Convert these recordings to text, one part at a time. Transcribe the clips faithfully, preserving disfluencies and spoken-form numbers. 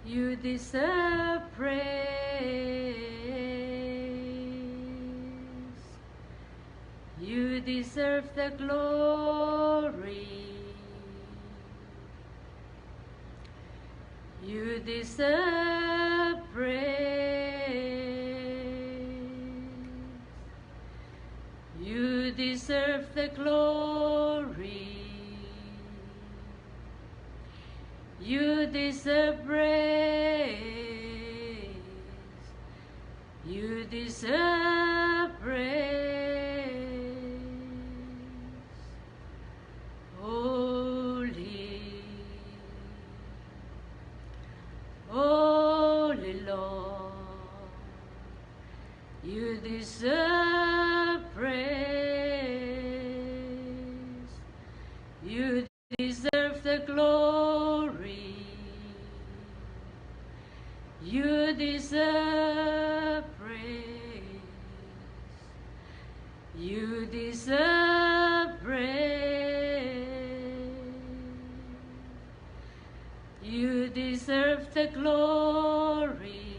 You deserve praise. You deserve the glory. You deserve praise. You deserve the glory. You deserve praise. You deserve praise. Holy, holy Lord, you deserve praise. You deserve the glory. You deserve praise. You deserve praise. You deserve the glory.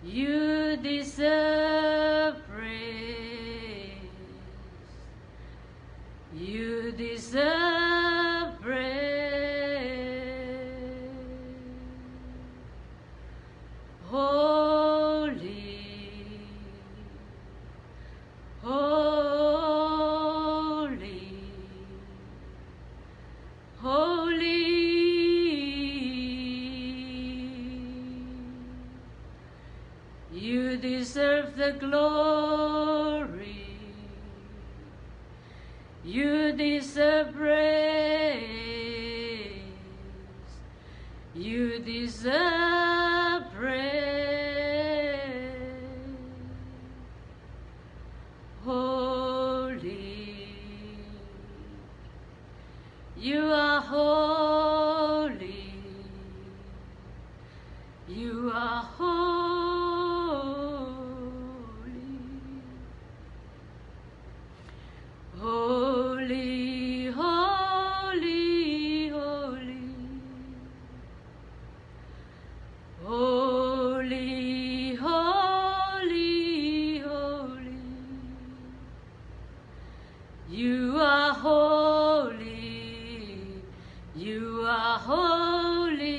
You deserve praise. You deserve praise. Holy, holy, holy. You deserve the glory. You deserve praise. You deserve praise. Holy, you are holy. You are holy. Holy, holy, holy. Holy, holy, holy. You are holy. You are holy.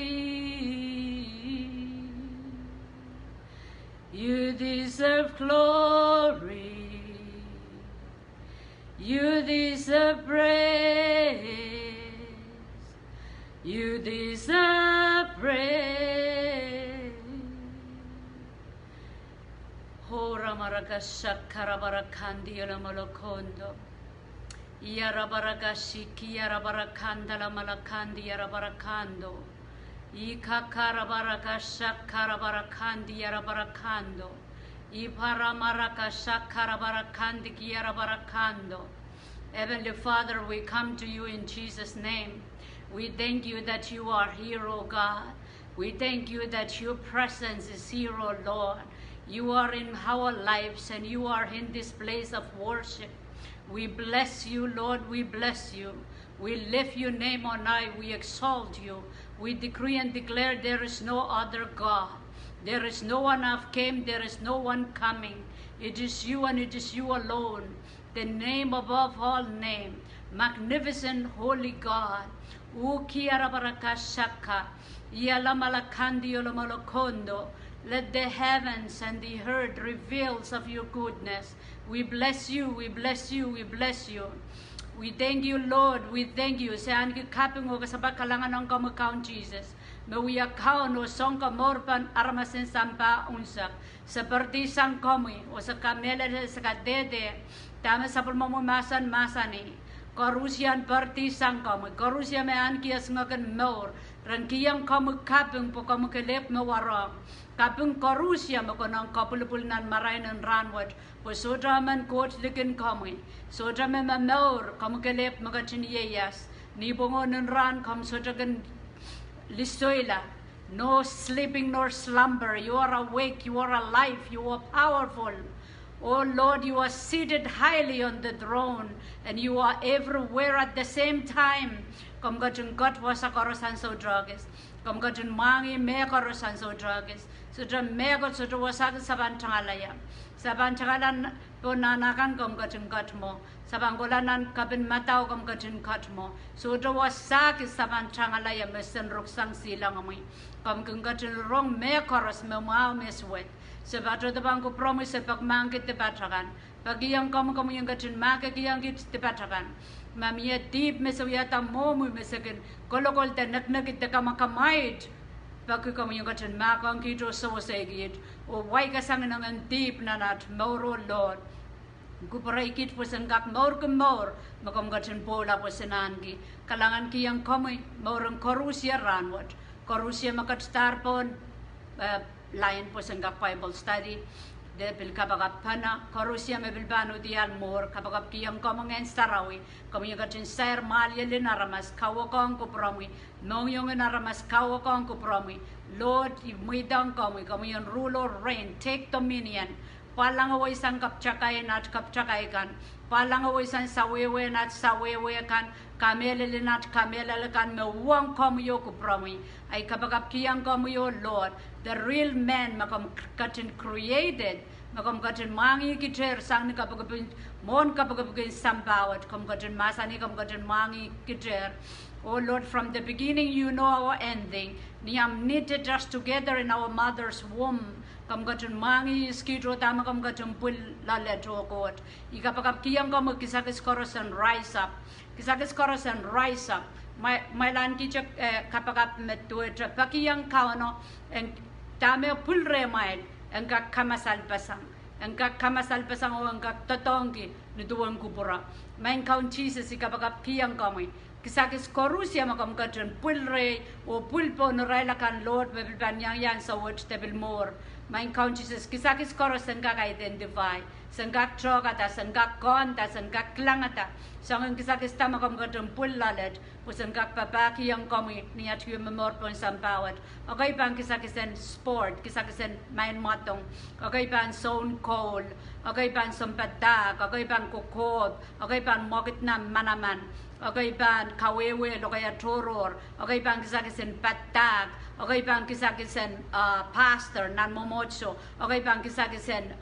You deserve glory. You deserve praise. You deserve praise. Hora maraka shakara bara kandi ela mala kondo. Iara bara kashi kiara bara kanda la mala kandi iara bara kando. I kakara bara kashakara bara kandi iara bara kando. I para maraka shakara bara kandi kiara bara kando. Heavenly Father, we come to you in Jesus' name. We thank you that you are here, O God. We thank you that your presence is here, O Lord. You are in our lives and you are in this place of worship. We bless you, Lord. We bless you. We lift your name on high. We exalt you. We decree and declare there is no other God. There is no one have came. There is no one coming. It is you and it is you alone. The name above all name. Magnificent holy God. Uki arabaraka shaka. Iala malakandi ola malakondo. Let the heavens and the earth reveals of your goodness. We bless you, we bless you, we bless you. We thank you, Lord, we thank you. Se ahneki kaping oh kasampa kalahngan ong komwi Kaun Sises. Me wia kaun oh soang komour pahn aramas en sampah unsek. Se perdisang komwi, oh se kamehlele, se kadehde. Dahme sapwellimomwi mahsen mahsanih. Koarusie en perdisang komwi. Koarusie me ahneki esingek en mour. Ren kihong komwi kaping pwe komwi kelehpw me warohng. Kaping koarusie me konehng kapwilipwil nan marain en rahnwet. Pwe sohte emen Koht likin komwi. Sohte me momour, komwi kelehpw me ketin ieias. Ni pwongo en rahn komw sohte kin lisoila. No sleeping nor slumber. You are awake, you are alive, you are powerful. Oh Lord, you are seated highly on the throne and you are everywhere at the same time. Komw ketin ket wasa koaros ansou tohkis. Komw ketin mwahngih mehkoaros ansou tohkis. Sohte mehkot, sohte wasa kis se pahn tangala ie. Se pahn tangala pohn nahna kan, komw ketin ket mwo. Se pahn kohla nan kapin madau, komw ketin ket mwo. Sohte wasa kis se pahn tangala ie me sen ruksang silangomwi. Komw kin ketin rong mehkoaros me mwahu me suwed. Se patohdo pahn kupwuromwi, se pekimahkki dipat akan. Pekihong komwi, komwi en ketin mahkikihong kiht dipat akan. Ma mie dihp me se wiahda mwohmwi me se kin kolokol de nekinekid de kamakamwaid, peki komwi en ketin mahkohng kiht oh sewese kiht oh waikasang inengen dihp nan aht mour, oh Lord. Kupwure kiht pwe sen kak mourki mour me komw ketin pwoula pwe sen ahneki. Kalahngankihong komwi mouren koarusie rahnwet. Koarusie me ketidahr pohn line pwe sen kak Bible study, de pil kapakap pahn, koarusie me pil pahn udiahl mwuhr, kapakapkihong komwi Ngehn Sarawi. Komwi en ketin sair mwahlielin aramas, kawekohng kupwuromwi. Mohngiong en aramas, kawekohng kupwuromwi. Lord, I mweidohng komwi, komwi en rule oh reign, take dominion. Pwallangweisang kaptakai en aht kaptakai kan. Pwallangweisang sawehwe en aht sawehwe kan, kamehlel en aht kamehlel kan me uhwong komwi oh kupwuromwi. I kapakapkihong komwi, oh Lord, the real man me komw ketin created, me komw ketin mwahngih kitehr sang ni kapikipik, mwohn kapikipik en sampah wet, komw ketin mahsanih komw ketin mwahngih kitehr. Oh Lord, from the beginning you know our ending. Ni ahmw knitted us together in our mother's womb, komw ketin mwahngih ihs kiht oh dahme komw ketin pwil loalet, oh Koht. I kapakapkihong komwi kisakis koaros en rise up. Kisakis koaros en rise up. Kumwail ahnikihte kapakap me duwehte pekihong Kauno, en dahme pwil rehmwail en kak kamasalpeseng. En kak kamasalpeseng oh en kak doadoahngki ni duwen kupwure. Maing Kaun Sises, I kapakapkihong komwi kisakis koarusie me komw ketin pwil rehi oh pwil pohn irail akan, Lord, me pil pahn iang ansou wet de pil mwuhr. Maing Kaun Sises, kisakis koaros sen kak identify, sen kak tehkada, sen kak kohnda, sen kak kilangada soangen kisakis da me komw ketin pwil loalet, pwe sen kak papahkihong komwi ni aht wia momour pohn sampah wet. Ekei pahn kisakis en sport, kisakis en main mwadong. Ekei pahn soun koul. Ekei pahn sounpadahk. Ekei pahn kokohp. Ekei pahn mwekid nan manaman. Ekei pahn kawehwe lokaia tohrohr. Ekei pahn kisakis en padahk. Ekei pahn kisakis en pastor nan mwomwohdiso. Ekei pahn kisakis en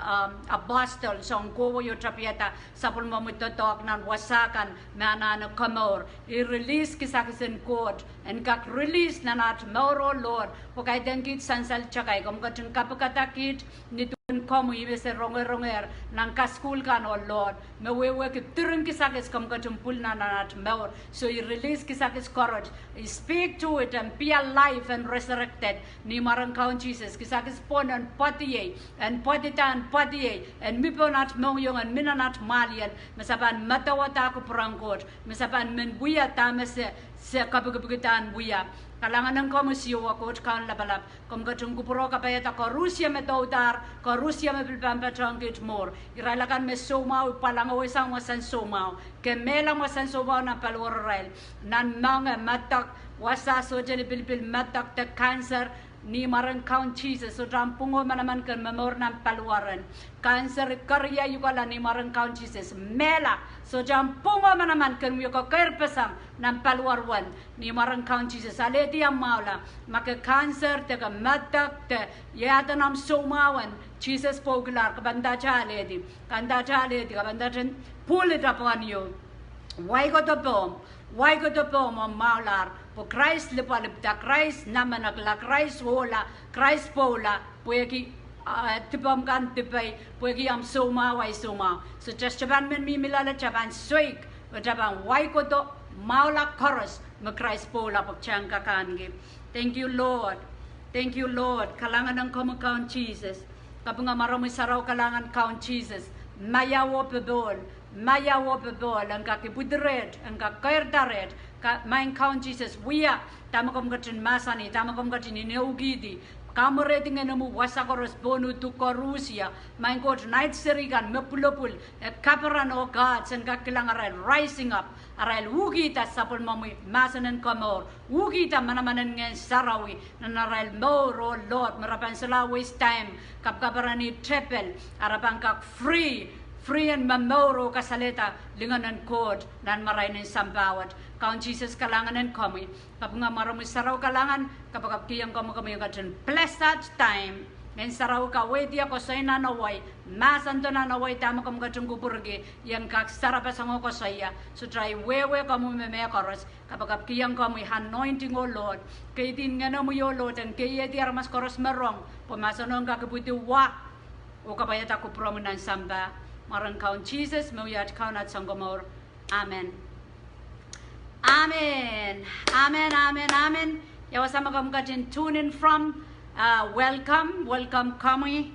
apostle, soun kohwei oh tapihada sapwellimomwi doadoahk nan wasa kan me anahne komour. I release kisakis en Koht en kak release nan aht mour, oh Lord, pwe kaidehn kiht sansal takai, komw ketin kapikada kiht ni duwen komwi me se rongerongehr nan kasukuhl kan, oh Lord, me wehwehki diren kisakis komw ketin pwil nan aht mour. So I release kisakis koaros, I speak to it and be alive and resurrected ni mwaren Kaun Sises. Kisakis pwon en pwediei, en pwedida, en pwediei, en mi pohn aht mohngiong, en mi nan aht mwahliel, me se pahn medewehda kupwuren Koht, me se pahn men wia dahme se, se kapikipikda en wia. Kalahngan en komwi Siohwa Koht Kaun lapalap. Komw ketin kupwure kapaiada koarusie me doudahr, koarusie me pil pahn patohng kiht mwuhr. Irail akan me soumwahu, I pwallangweisang wasahn soumwahu, kemehla wasahn soumwahu nan paliwararail, nan moange, medek, wasa sohte lipilipil, medek de cancer, ni mwaren Kaun Sises, sohte ahmw pwung oh manaman ken momour nan paliwar en. Cancer, I keriau uhkala ni mwaren Kaun Sises, mehla, sohte ahmw pwung oh manaman ken wia kekeirpeseng nan paliwar wen, ni mwaren Kaun Sises. Alehdi ahmw mwahula, ma ke cancer de ke medek de iaden ahmw soumwahu en, Sises pwoukilahr, ke pahn ndahte alehdi, ke pahn ndahte alehdi, ke pahn ndahte pull it upon you. Waikodo pohmw, waikodo pohmw, omw mwahulahr, pwe Krais lipwalipda, Krais namenekla, Krais ohla, Krais pwoula, pwehki dipomw kan dipei, pwehki omw soumwahu, ahi soumwahu. So, testimony men mihmi loale, ta pahn soik, oh ta pahn waikodo mwahula koaros me Krais pwoula pwe kitail en kak ahneki. Thank you, Lord. Thank you, Lord. Kalahngan en komwi Kaun Sises. Kapinga mwaromwi sarawi, kalahngan Kaun Sises. Maiau oh popohl, maiau oh popohl en kak ipwidi reht, en kak keirda reht. Maing Kaun Sises, wia dahme komw ketin mahsanih, dahme komw ketin inoukihdi. kamwerehdi ngenomwi wasa koaros pohn uduk koarusie. Maing Koht, nait seri kan me pwulopwul, e kapereno God, sen kak kilang arail rising up, arail ukihda sapwellimomwi mahsen en komour, ukihda manaman en Ngehn Sarawi nan arail mour, oh Lord, me re pahn solahr waste time kapakapereni tepel, a re pahn kak free, free en momour oh kasalehda lingenen Koht nan marain en sampah wet. Kaun Sises, kalahngan en komwi, kapinga mwaromwi sarawi kalahngan, kapakapkihong komwi, komwi en ketin bless that time. Ngehn Sarawi kaweid ie koasoi nan ewei, mahsendo nan ewei dahme komwi ketin kupwurki, I en kak sarapasang oh koasoia, sohte I wehwe komwi me mehkoaros, kapakapkihong komwi anointing, oh Lord, keidin ngenomwi, oh Lord, en keiehdi aramas koaros me rong, pwe mahseno en kak ipwidi wa oh kapwaiada kupwuromwi nan sampah. Mwaren Kaun Sises, me wia at Kaun, at Sounkomour. Amen. Amen. Amen, amen, amen. Ia wasa me komw ketin tune in from, welcome, welcome komwi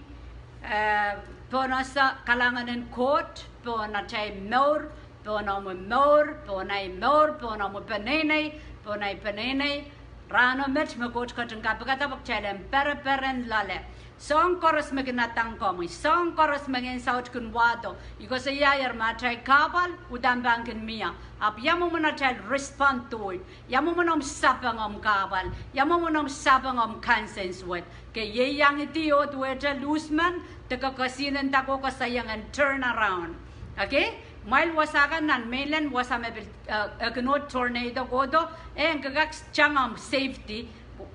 pohn ese kalahngan en Koht pohn atail mour, pohn omwi mour, pohn ahi mour, pohn omwi peneinei, pohn ahi peneinei. Rahno met me Koht ketin kapikada pwe kitail en pereperen loale. Soahng koaros me kin adang komwi, soahng koaros me Ngehn Saut kin wahdo, I koasoiaier me atail kahpwal uhdahn pahn kin mie. Ahpw ia mwomwen atail respond to it? Ia mwomwen omw sapeng omw kahpwal? Ia mwomwen omw sapeng omw conscience wet? Ke ieiangidi oh duwehte luhs men, de ke kesihnen dake koasoiong en turn around. Okay? Kumwail wasa kan nan mainland, wasa me pil, e kin tornado kohdo, e ke kak tang omw safety,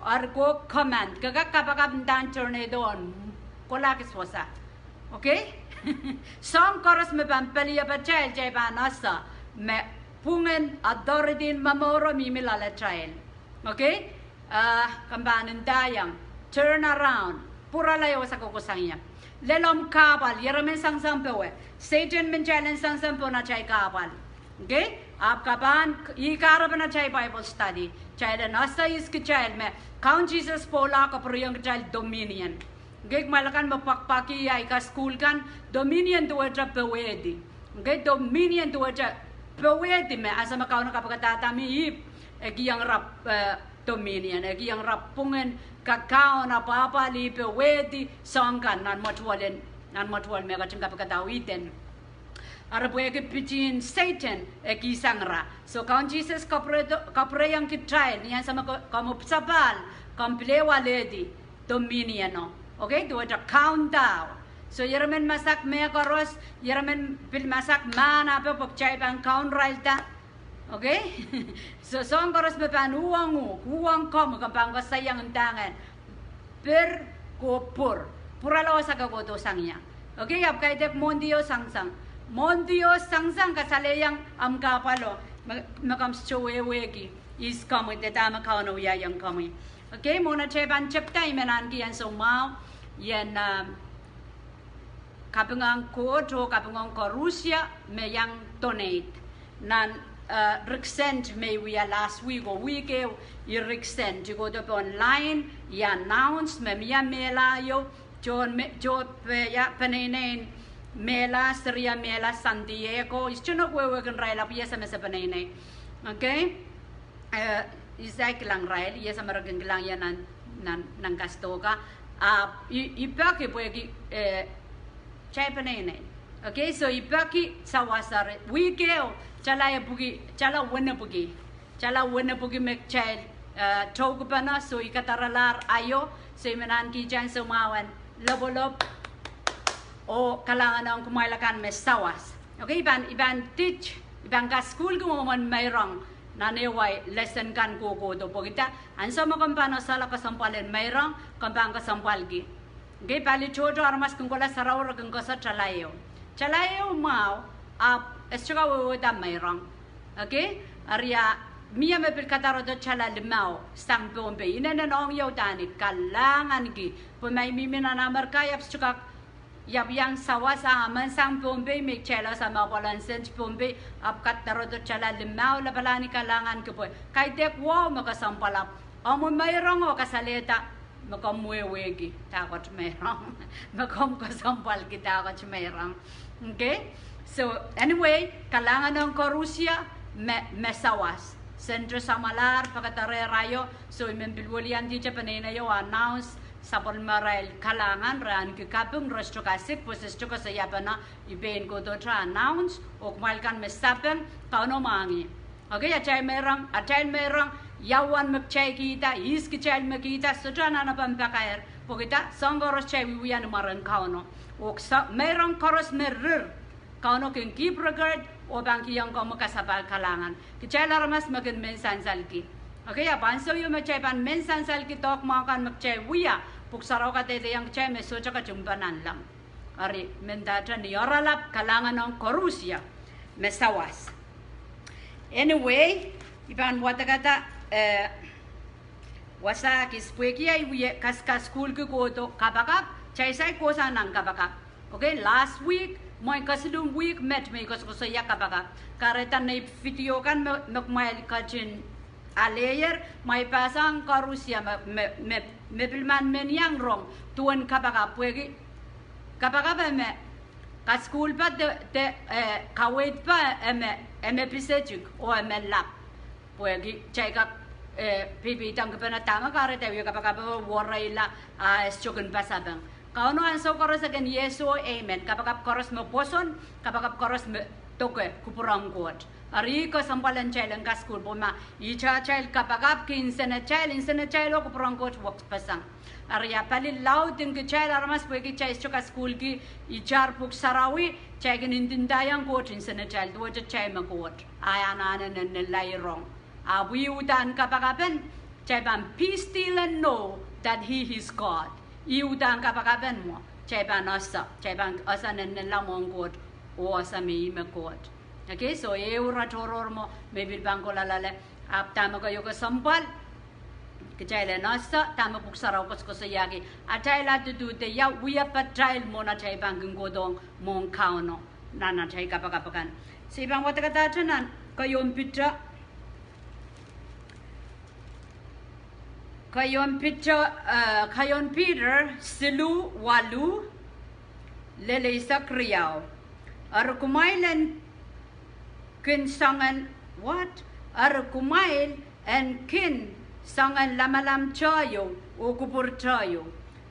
eri ke command, ke kak kapakap ndahn tornado en kolahkis wasa. Okay? Soahng koaros me pahn peliepatail, kitail pahn ese me pwungen authority en momouro mihmi loalatail. Okay? Komw pahn ndaiong, turn around, pwurala ia wasa kohkohsang ie. Lel omw kahpwal, ieremen sangsampwowe, Sehdan men kitail en sangsang pohn atail kahpwal. Okay? Ahpw ke pahn, ih kahrepen atail Bible study, kitail en ese ihs kitail me Kaun Sises pwoula, kapwurehiong kitail dominion. Okay, kumwail akan me pwakpwaki ahi kasukuhl kan, dominion duwehte powehdi. Okay, dominion duwehte powehdi me ansou me Kauno kapikadahda mih, e kihong ira, e, dominion, e kihong ira pwungen kakaun, apwahpwalih, powehdi soahng kan nan mwetuwel, nan mwetuwel me ketin kapikada Ihden. Eri pwehki pitin Sehdan e kihsang ira. So Kaun Sises kapwure, kapwurehiong kitail ni ansou me ke, komw sapahl, komw pil ehu alehdi dominion o. Okay, duwehte kaun dao. So ieremen masak mehkoaros, ieremen pil masak mahn ape pwe kitail pahn kaun irailda. Okay? So soahng koaros me pahn uhwong uhk, uhwong komwi, komw pahn koasoiong ndahng en per, ko pwur. Pwurala wasa ke kohdo sang ie. Okay, ahpw kaidehk mwohndioh sangsang. Mwohndioh sangsang kasalehiong omw kahpwalo me, me komw sohte wehwehki ihs komwi de dahme Kauno wiahiong komwi. Okay, mwohn atail pahn tepda, I men ahneki ansou mwahu ien, ah, kapinga en Koht oh kapinga en koarusie me iang donate. Nan, eh, Riksen me I wia last week oh wihk ehu, I Riksen, I kohdo pohn line, I announce me mie mehla ieu, tohn me, tohn, eh, ia, peneinei en mehla, Siria mehla, San Diego, I sohte wehwehkin irail ahpw I ese me se peneinei. Okay? Eh, I saik kilang irail, I ese me re kin kilang ie nan, nan, nan kasdohka. Ahpw I, I peki pwehki, eh, kitail peneinei. Okay, so I peki sawas eri, wihk ehu, kitail epwiki, kitail wenepwiki. Kitail wenepwiki me kitail, eh, toukipene, so I kadaralahr aio, so I men ahneki kitail ansou mwahu en lopwolop oh kalahngan ong kumwail akan me sawas. Okay, I pahn, I pahn teach, I pahn kasukuhlki mwomwen meirong nan ehu ahi lesson kan kohkohdo pwehki dah, ansou me komw pahn esehla kesempwal en meirong, komw pahn kesempwalki. Okay, pali tohto aramas kin kohla sarawi, re kin koasoia kitail ehu, kitail ehu mwahu, ahpw e sohte kak wehwehda meirong. Okay, eri ia, mie me pil kadarodo kitail limau sang Pohnpei. Inenen ong ie udahn I kalahnganki pwe ma I mihmi nan Amerika, I ahpw sohte kak, I ahpw iang sawas a men sang Pohnpei me kitail ese me apwal en sent Pohnpei, ahpw kadarodo kitail limau lapalahn I kalahnganki pwe kaidehk wahu me kesempwal, ahpw omw meirong o kasalehda me komw wehwehki dahkot meirong, me komw kesempwalki dahkot meirong. Okay? So anyway, kalahngan ong koarusie me, me sawas. Sent samwalahr pekederehr aio, so I men pil weliandi te peneinei o announce sapwellimarail kalahngan, re ahneki kaping, re sohte kasik, pwe se sohte koasoiapene, I pein kohdohte announce, oh kumwail kan me sapeng, Kauno mwahngih. Okay, atail meirong, atail meirong, ia uwen me kitail kihda, ihs kitail me kihda, sohte anahnepen pakair, pwehki dah, soahng koaros kitail wiewia ni mwaren Kauno. Oh meirong koaros me rir, Kauno kin keep record, oh pahn kihong komwi kasapahl kalahngan. Kitail aramas me kin men sansalki. Okay, ahpw ansou ieu me kitail pahn men sansalki doadoahk kan me kitail wia, Pwuhk Sarawi kadehdehiong kitail me sohte ketin pahn nanleng. Eri, mendahte ni oaralap kalahngan ong koaros me sawas. Anyway, I pahn wadekada, eh, wasa kis pwehki ahi wie kas, kasukuhlki kohdo kapakap, kitail saik kohsang nan kapakap. Okay, last week, mwein kesiluhn week met me I koasokoasoia kapakap. Kahrehda nei video kan me, me kumwail ketin aleier, ma I pahsang koaros me, me, me, me pil men men iang rong, duwen kapakap, pwehki kapakap e me kasukuhlpa de, de, eh, kaweidpa e me, e me pisetik oh e me lap. Pwehki kitail kak, eh, pil peidengkipene dahme kahrehda wie kapakap e wereila, a e sohte kin pasapeng. Kauno ansou koaros e kin yes oh amen. Kapakap koaros me pwoson, kapakap koaros me doke kupwuren Koht. Eri kesempwal en kitail en kasukuhl pwe ma ihte atail kapakapki nsenatail, nsenatail oh kupwuren Koht wekpeseng. Eri e pali laud ong kitail aramas pwehki kitail sohte kasukuhlki itar Pwuhk Sarawi, kitail kin ndindaiong Koht nsenatail, duwehte kitail me Koht, a e anahne nennenla rong. Ahpw ih uhdahn kapakapen, kitail pahn be still and know that He is God. Ih uhdahn kapakapen mwo, kitail pahn ese, kitail pahn ese nennenla mwohn Koht, oh ese me ih me Koht. Okay, so ehu ire tohrohr mwo me pil pahn kohla loale, ahpw dahme keieu kesempwal, kitail en ese dahme Pwuhk Sarawi koasokoasoiahki, atail attitude de ia wiepatail mwohn atail pahn kin kohdohng mwohn Kauno nan atail kapakap akan. Se pahn wadekadahte nan keieun Piter, keieun Piter, eh, keieun Piter siluh waluh, lel eisek riau. Eri kumwail en kin soangen, what? Eri kumwail en kin soangen lamalam teio oh kupwur teio.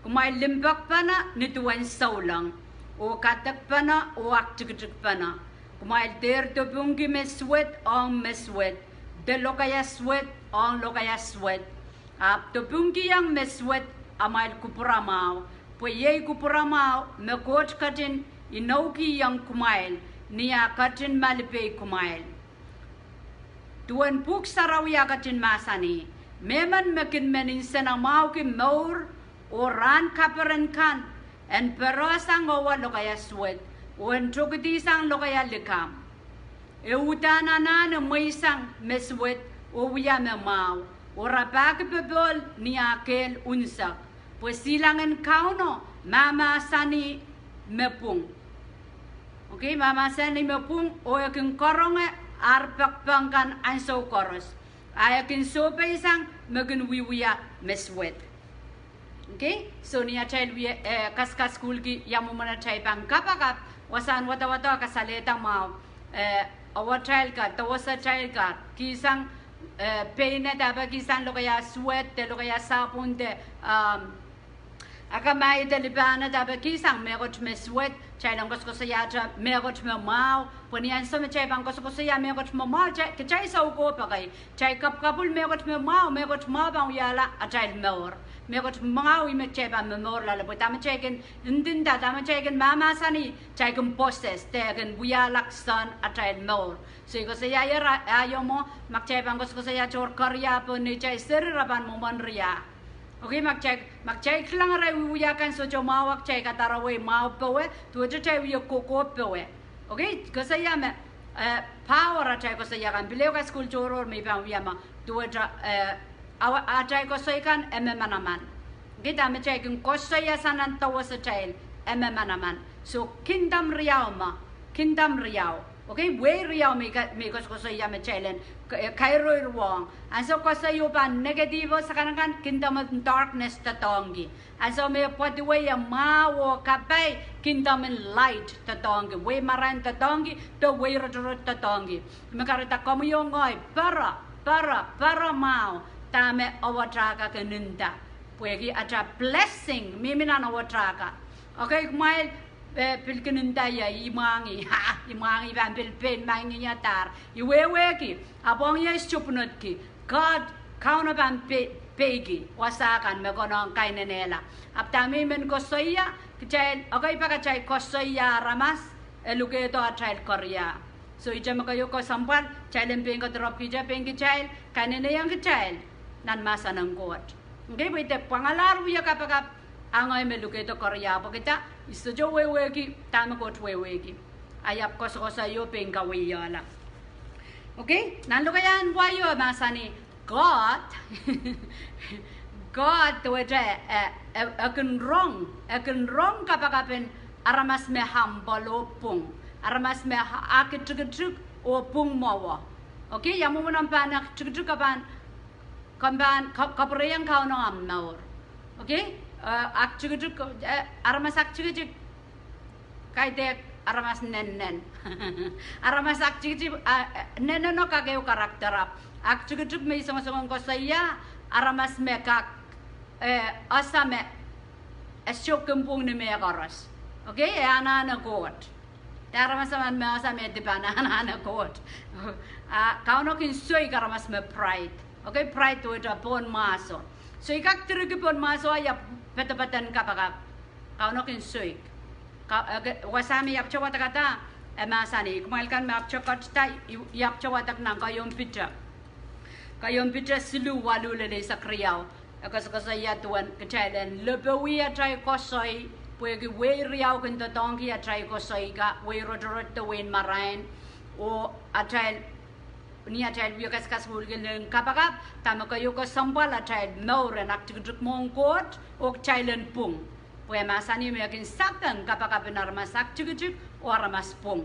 Kumwail limpoakpene ni duwen souleng, oh kadekpene oh aktikitikpene. Kumwail dehr dopwungki me suwed ong me suwed, de lokaia suwed ong lokaia suwed. Ahpw dopwungkihong me suwed amwail kupwuramwahu, pwe iei kupwuramwahu me Koht ketin inoukihong kumwail, ni ah ketin malipei kumwail. Duwen Pwuhk Sarawi ah ketin mahsanih, mehmen me kin men nsenamwahuki mour oh rahn kaperen kan, en perehsang owe lokaia suwed, oh en tokedihsang lokaia likamw. E uhdahn anahne mweisang me suwed oh wia me mwahu, oh rapahki popohl ni ah kehl unsek, pwe silangin Kauno mahmahsanih me pwung. Okay, mahmahsanih me pwung, oh e kin karonge ar poakpoak kan ansou koaros. A e kin sohpeisang me kin wiewia me suwed. Okay, so ni atail wie, eh, kaskasukuhlki ia mwomwen atail pahn kapakap, wasahn wadawad kasalehda mwahu, eh, awatail kan, dowesatail kan, kihsang, eh, peined ape kihsang lokaia suwed de lokaia sapwung de, um, akamai de lipane ape kihsang mehkot me suwed, kitail en koasokoasoiahte mehkot me mwahu, pwe ni ansou me kitail pahn koasokoasoia mehkot me mwahu, kitail, kitail soukohp ekei, kitail kapwkapwul mehkot me mwahu, mehkot mwahu pahn wiahla atail mour. Mehkot mwahu ih me kitail pahn momour loale, pwe dahme kitail kin ndinda, dahme kitail kin mahmahsanih, kitail kin possess, de kin wiahla sang atail mour. So I koasoiaier, ah, aio mwo, ma kitail pahn koasokoasoia tohr keria poh neitail seri, re pahn mwomwen ria. Okay, ma kitail, ma kitail kilang arail wiewia kan sohte mwahu, kitail kadarowei mwahu powe, duwehte kitail wie kokohp powe. Okay, koasoia me, eh, power atail koasoia kan, pil ehu kasukuhl tohrohr me I pahn wia mwo, duwehte, eh, awa, atail koasoi kan e me manaman. Okay, dahme kitail kin koasoia sang nan dowesatail e me manaman. So kingdom riau mwo, kingdom riau. Okay, wehi riau me I ka, me I koasokoasoia me kitail en, eh, kairoirohng. Ansou koasoi o pahn negative oh sakanakan, kingdom en darkness doadoahngki. Ansou me pwoadiwei e mwahu oh kapai, kingdom en light doadoahngki. Wehi marain doadoahngki, de wehi rotorot doadoahngki. Me kahrehda komwi oh ngehi pere, pere, pere mwahu dahme awata kak kin nda. Pwehki atail blessing mihmi nan ehu wet ka. Okay, kumwail, eh, pil kin nda ia, I mwahngih, ha, I mwahngih pahn pil pein maing ia dahr. I wehwehki, ahpw ong ia I sohte pwunodki. God, Kauno pahn pe-, peiki wasa kan me konehng kainenehla. Ahpw dahme I men koasoia, kitail, okay, pak atail koasoia aramas, e lukehdo atail koaria. So ihte me keieu kesempwal, kitail en pein kadirepwkihte pein kitail, kaineneiong kitail nan mahsen en Koht. Okay, pwe I de pwangalahr wia kapakap, a ngehi me lukehdo koaria pwehki dah, I sohte wehwehki dahme Koht wehwehki. A I ahpw koasokoasoio pein kaweiohla. Okay, nan lokaiahn wai o mahsanih, Koht, Koht duwehte, eh, eh, e kin rong, e kin rong kapakap en aramas me humble oh pwung. Aramas me a-, aktikitik oh pwung mwowe. Okay, ia mwomwen omw pahn aktikitik, ke pahn, ke pahn, ke-, kapwurehiong Kauno omw mour. Okay, eh, aktikitik, eh, aramas aktikitik, kaidehk aramas nenen. Aramas aktikitik, ah, eh, neneno kak ehu character ahpw aktikitik me I songosongen koasoia, aramas me kak, eh, ese me e sohte kin pwung ni mehkoaros. Okay, e anahne Koht. De aramas emen me ese me e dipan anahne Koht. Ah, Kauno kin soik aramas me pride. Okay, pride duwehte pohn mwahso. So I kak direki pohn mwahso, ia, padapad en kapakap. Kauno kin soik. Ka-, eh, ke-, wasa me I ahpwte wadek da, e mahsanih, kumwail kan me ahpwte ketida, I, I ahpwte wadek nan keieun Piter. Keieun Piter siluh, waluh lel eisek riau. E koasokoasoia duwen kitail en lepewih atail koasoi, pwehki wehi riau kin doadoahngki atail koasoi ka, wehi rotorot de wehin marain, oh atail ni atail wia kas-, kasukuhlki lel kapakap, dahme keieu kesempwal, atail mour en aktikitik mwohn Koht, oh kitail en pwung. Pwe e mahsanih me e kin sapeng kapakap en aramas aktikitik oh aramas pwung.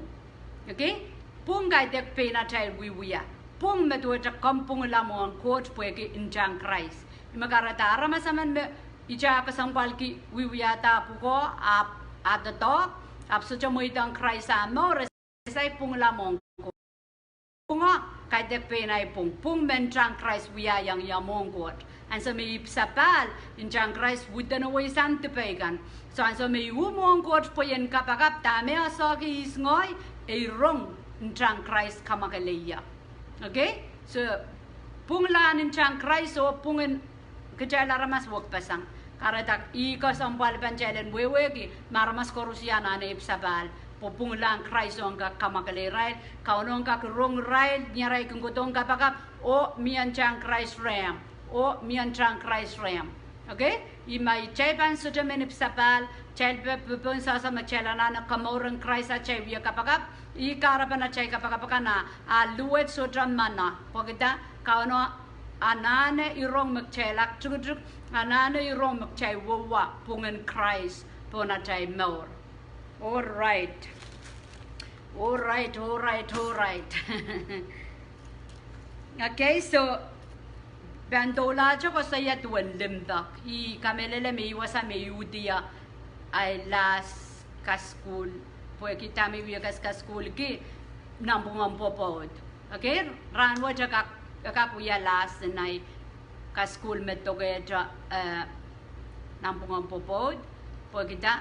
Okay? Pwung kaidehk pein atail wiewia. Pwung me duwehte komw pwungla mwohn Koht pwehki ntahn Krais. Ih me kahrehda aramas emen me ihte kesempwalki wiewiahda pwukoa, ahpw, ahpw doadoahk, ahpw sohte mweidohng Krais ah mour, e saik pwungla mwohn Koht. Pwungo kaidehk pein ahi pwung. Pwung me ntahn Krais wiahiong ie mwohn Koht. Ansou me ipwsapahl, ntahn Krais widen wehwehn dipei kan. So ansou me I uh mwohn Koht pwe I en kapakap, dahme e sohte ihs ngehi, e rong ntahn Krais kamwakele ie. Okay? So pwunglahn ntahn Krais oh pwungen kitail aramas wekpeseng. Kahrehda ih kesempwal pahn kitail en wehwehki me aramas koaros anahne ipwsapahl, pwe pwunglahn Krais ong kak kamwakele irail, Kauno ong kak rong irail ni arail kin kohdohng kapakap, oh mie ntahn Krais rehmw, oh mie ntahn Krais rehmw. Okay? Ih me kitail pahn sohte men ipwsapahl, kitail pe-, pe-, pohn sehse me kitail anahne komour en Krais atail wia kapakap, ih kahrepen atail kapakap kan ah, ah luwet sohte mwohn ah, pwehki dah, Kauno anahne rong me kitail aktikitik, anahne rong me kitail wehwe pwungen Krais pohn atail mour. All right. All right, all right, all right. Okay, so pahn doulahte koasoia duwen limpoak. I kamehlele me I wasa me I uhdi ahi last kasukuhl, pwehki dahme I wia kas-, kasukuhlki nanpwungen pwopwoud. Okay, rahnwet e kak, e kak wia last en ahi kasukuhl me dokehte, eh, nanpwungen pwopwoud, pwehki dah,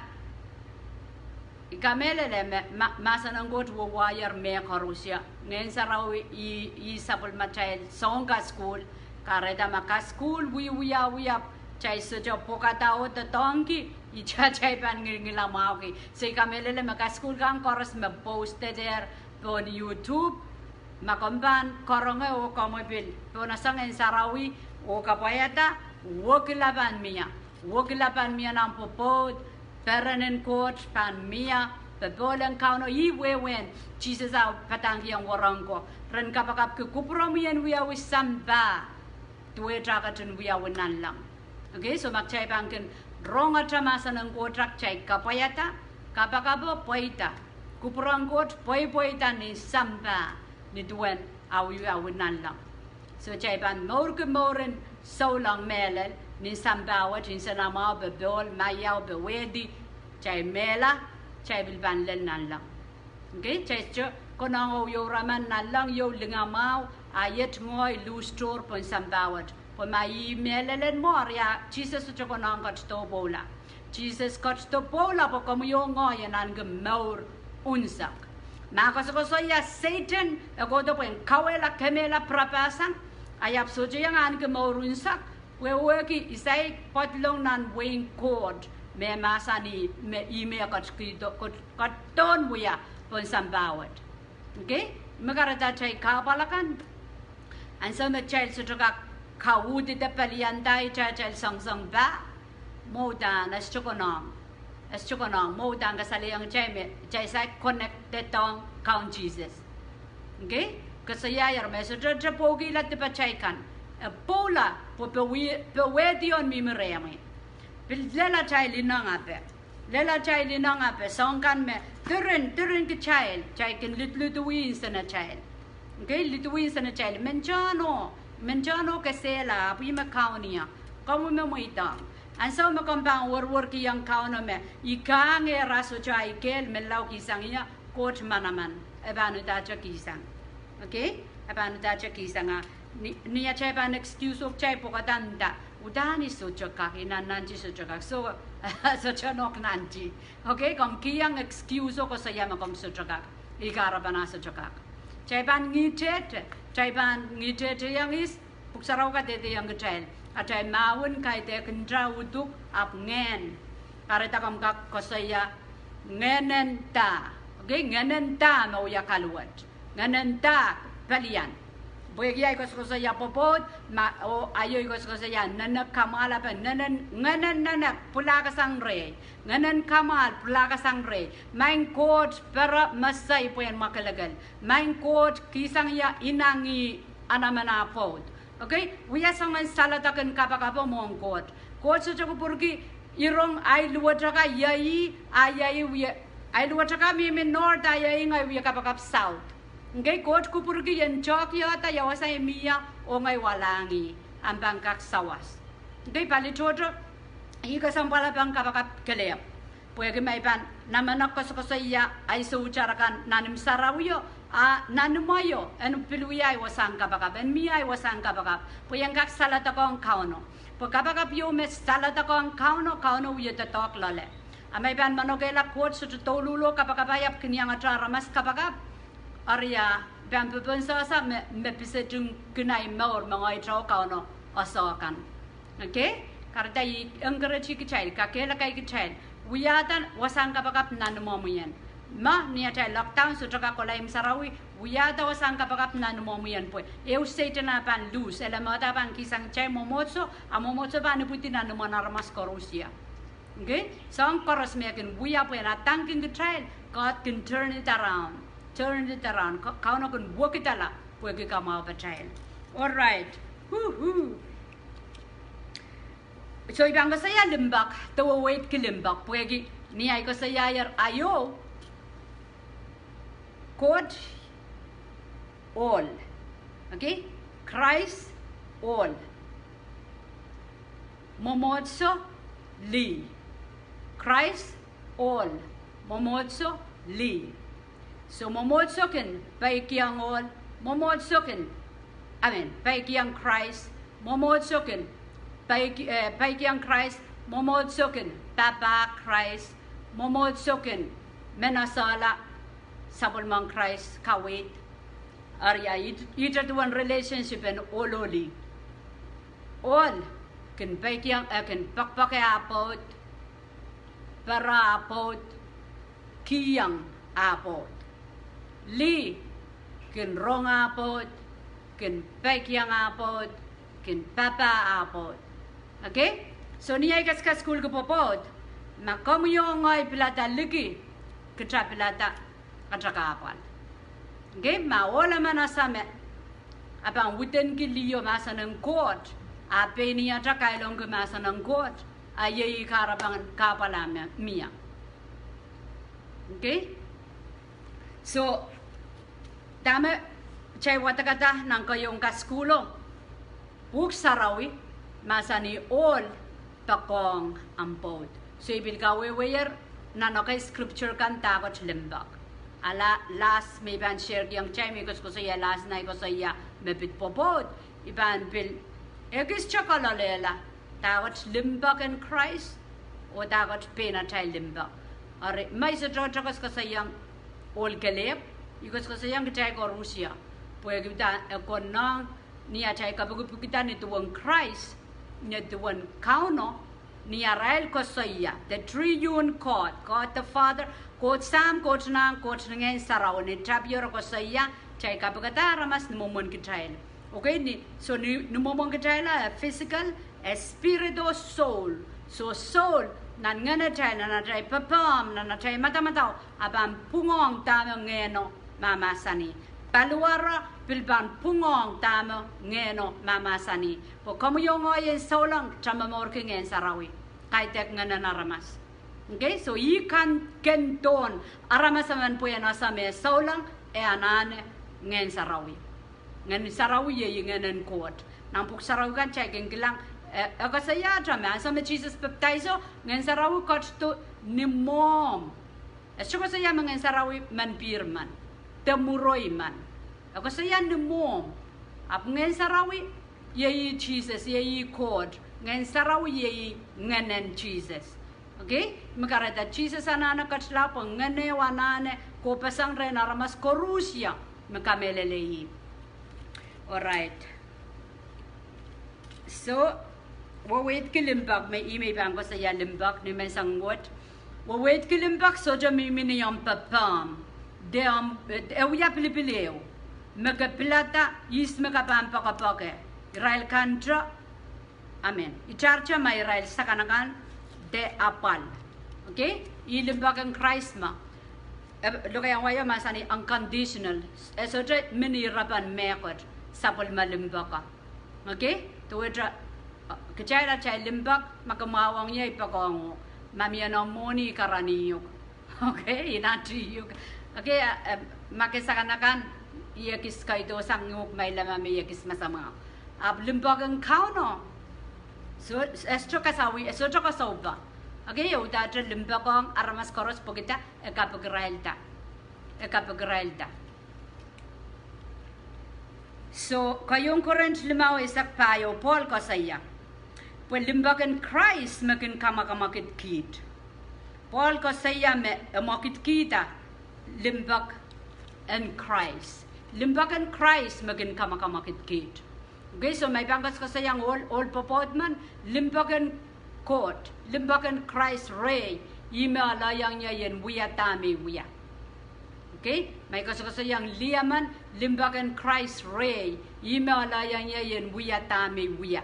I kamehlele me, ma-, mahsen en Koht wehwehki mehkoaros. Ngehn Sarawi ih, ih sapwellimatail soun kasukuhl. Kahrehda ma kasukuhl wiewiawi, kitail sohte pwukada oh doadoahngki, ihte kitail pahn ngilngila mwahuki. So I kamehlele me kasukuhl kan koaros me post-ehr pohn YouTube, ma komw pahn karonge oh komw pil pohn ese Ngehn Sarawi oh kapwaiada, wekila pahn mie. Wekila pahn mie nan pwopwoud, peren en Koht pahn mie, popohl en Kauno, ih wehwehn Sises ah padahkihong werenko, ren kapakapki kupwuromwi en wiawi sampah, duwehte ketin wiawi nanleng. Okay, so ma kitail pahn kin rongete mahsen en Koht, kitail kapwaiada, kapakapo pweida, kupwuren Koht pweipweida nin sampah, ni duwen ah wiawi nanleng. So kitail pahn mourki mouren souleng mehlel, nin sampah wet, nsenamwahu, popohl, maiau, powehdi, kitail mehla, kitail pil pahn lel nanleng. Okay, kitail sohte konehng oh iou raman nanleng, iou lingamwahu, a iet ngehi luhstohr pohn sampah wet. Pwe ma ih mehlel en mwo, eri a Sises sohte konehng ketido pwoula. Sises ketido pwoula pwe komwi oh ngoahi en ahneki mour unsek. Ma koasokoasoia Sehdan, e kohdo pwehn kauwehla, kemehla pirapa sang, a e ahpw sohte iang ahneki mour unsek, pwe wehwehki I saik pedolong nan wehin Koht me mahsanih me ih me e ketido, ket-, ketidohn wia pohn sampah wet. Okay? Me kahrehda atail kahpwal akan, ansou me kitail sohte kak kauhdi de pelianda atail, atail soangsoang pah, mwo uhdahn e sohte konehng, e sohte konehng, mwo uhdahn kasalehiong kitail me kitail saik connected ong Kaun Sises. Okay? Koasoiaier me sohte te pwoukihla dipatail kan. E pwoula pwe, pwe wehdion mihmi rehmwi. Pil lel atail inengape. Lel atail inengape, soahng kan me diren, diren kitail, kitail kin lidlidwih nsenatail. Okay, lidwih nsenatail. Mentehno, mentehno kesehla, ahpw ih me Kaun ie. Komwi me mweidohng, ansou me komw pahn werwerkihong Kauno me I kahngehr, a sohte ahi kehl, menlau kihsang ie, Koht manaman, e pahn uhdahte kihsang. Okay? E pahn uhdahte kihsang. A ni, ni atail pahn excuse-o kitail pwekada nda, uhdahn I sohte kak, I nannanti sohte kak. So, sohte nohk nanti. Okay, komw kihong excuse-o koasoia me komw sohte kak. I kahrepen a sohte kak. Kitail pahn ngihtehte, kitail pahn ngihtehte iang ihs, Pwuhk Sarawi kadehdehiong kitail, atail mahwen kaidehk nta, uduk, ahpw ngehn. Kahrehda komw kak koasoia, ngehnen dah. Okay, ngehnen dah me wia kaluwet. Ngehnen dah, pelian. Pwehki ahi koasokoasoia pwopwoud, ma, oh aio I koasokoasoia nene kamwahla, pwe nenen, ngehnen nene pwulahkasang rehi. Ngehnen kamwahl pwulahkasang rehi. Maing Koht, pere mesei pwehn mwakelekel. Maing Koht, kihsang ie inangih anaman ah pwoud. Okay, wia soangen saledek en kapakapo mwohn Koht. Koht sohte kupwurki, I rong ahi luwet aka iei, a iei wie, ahi luwet aka mihmi north, a iei ngehi wie kapakap south. Okay, Koht kupwurki I en tehkiehda ia wasa I mie, oh ngehi walahngih, ahmw pahn kak sawas. Okay, pali tohto, ih kesempwal pahn kapakap kelehpw. Pwehki ma I pahn namenek koasokoasoia ahi soutar akan nan imw sarawio, a nan imweio, en pil wia ahi wasahn kapakap, en mie ahi wasahn kapakap, pwe I en kak saledek ong Kauno. Pwe kapakap ieu me saledek ong Kauno, Kauno wie doadoahk loale. A ma I pahn manokehla Koht sohte douluhl oh kapakap, a I ahpw kin iangete aramas kapakap, eri a pahn popohn sehse me, me piseting kin ahi mour me ngehi oh Kauno ese kan. Okay? Kahrehda I encourage kitail, kakehlaka kitail, wiahda wasahn kapakap nan imwomwi en. Ma ni atail lockdown sohte kak kohla imw sarawi, wiahda wasahn kapakap nan imwomwi en pwe ehu Sehdan ah pahn lose, ele mehda pahn kihsang kitail mwomwohdiso, a mwomwohdiso pahn ipwidi nan imwen aramas koaros ie. Okay? Soahng koaros me kin wia pwehn adengkin kitail, God kin turn it around. Turn it around. Ka-, Kauno kin wekidala pwehki kamwahupatail. All right. Woohoo. So I pahn koasoia limpoak, de weweidki limpoak, pwehki ni ahi koasoiaier aio, Koht ohl. Okay? Krais ohl. Mwomwohdiso lih. Krais ohl. Mwomwohdiso lih. So mwomwohdiso kin peikiong ohl, mwomwohdiso kin, I mean, peikiong Krais, mwomwohdiso kin peik-, eh, peikiong Krais, mwomwohdiso kin papah Krais, mwomwohdiso kin men esehla sapwellimen Krais kaweid. Eri a ihte, ihte duwen relationship en ohl oh lih. Ohl kin peikiong, eh, kin poakpoake ah pwoud, pere ah pwoud, kihong ah pwoud. Lih kin rong ah pwoud, kin peikiong ah pwoud, kin papah ah pwoud. Okay? So ni ahi keskeskuhlki pwopwoud, ma komwi oh ngehi pilada liki, kita pilada ata kahpwal. Okay? Ma ohl emen ese me e pahn widenki liho mahsen en Koht, a pein ih ata kailongki mahsen en Koht, a iei kahrepen kahpwal ah me mie. Okay? So dahme kitail wadekada nan keieun kasukuhlo, Pwuhk Sarawi mahsanih ohl poakohng ahmw pwoud. So I pil kawehweier nan ekei scripture kan dahkot limpoak. A la-, last me I pahn sharekiong kitail, me I koasokoasoia last, ni ahi koasoia me pid pwopwoud, I pahn pil Ekis te kololehla dahkot limpoak en Krais oh dahkot pein atail limpoak. Eri ma I sohte koasoakoasoiaiong ohl kelehpw, I koasoakoasoiaiong kitail koaros ie, pwehki e konehng ni atail kapikipikda ni duwen Krais, ni duwen Kauno, ni arail koasoia, the triune God, God the Father, Koht Sahm, Koht Nahn, Koht Ngehn Sarawi, ni tapio re koasoia, kitail kapikada aramas ni mwomwen kitail. Okay, ni, so ni, ni mwomwen kitail e physical, e spirit oh soul. So soul, nan ngenatail, nan atail pepehm, nan atail madamadau, e pahn pwungohng dahme Ngehno mahmahsanih. Paliwar pil pahn pwungohng dahme Ngehno mahmahsanih. Pwe komwi oh ngehi en souleng, te momourki Ngehn Sarawi, kaidehk ngenen aramas. Okay, so ih kan kin dohn aramas emen pwe en ese me souleng e anahne Ngehn Sarawi. Ngehn Sarawi iei ngenen Koht. Nan Pwuhk Sarawi kan kitail kin kilang, e, e koasoiahte me ansou me Sises pepdaiso, Ngehn Sarawi ketido ni mwohmw. E sohte koasoia me Ngehn Sarawi men pihr men, de mwuroi men. E koasoia ni mwohmw. Ahpw Ngehn Sarawi iei Sises, iei Koht. Ngehn Sarawi iei ngenen Sises. Okay, me kahrehda Sises anahne ketila pwe Ngehno anahne kohpeseng rehn aramas koaros me kamehlele ih. Alright. So, weweidki limpoak, me ih me I pahn koasoia limpoak ni menseng wet. Weweidki limpoak sohte mihmi ni omw pepehm, de omw, e wia pilipil ehu, me ke pilada ihs me ke pahn poakepoake. Irail kante, I mean, itarte ma irail sakanakan de apwal. Okay, ih limpoak en Krais me, e, lokaiahn wai o mahsanih unconditional. E sohte mihmi ni repen mehkot, sapwellime limpoako. Okay, duwehte, e, kitail atail limpoak, ma ke mwahuong ie I poakohng uhk, ma mie noumw mwohni I karanih uhk. Okay, I nantihuk. Okay, e, e, ma ke sakanakan, I ekis kaidohsang uhk ma I leme me I ekis masamwahu. Ahpw limpoak en Kauno, so, e sohte kasawih, e sohte koasoape. Okay, e udahte limpoakohng aramas koaros pwehki dah, e kapikirailda. E kapikirailda. So, keieun Korint limau eisek pahieu, Pohl koasoia, pwe limpoak en Krais me kin kamwakamwakid kiht. Pohl koasoia me e mwakidkihda limpoak en Krais. Limpoak en Krais me kin kamwakamwakid kiht. Okay, so ma I pahn koasokoasoiaiong ohl, ohl pwopwoud men, limpoak en Koht, limpoak en Krais rehi, ih me oaloiong ie en wia dahme I wia. Okay, ma I koasokoasoiaiong lih emen, limpoak en Krais rehi, ih me oaloiong ie en wia dahme I wia.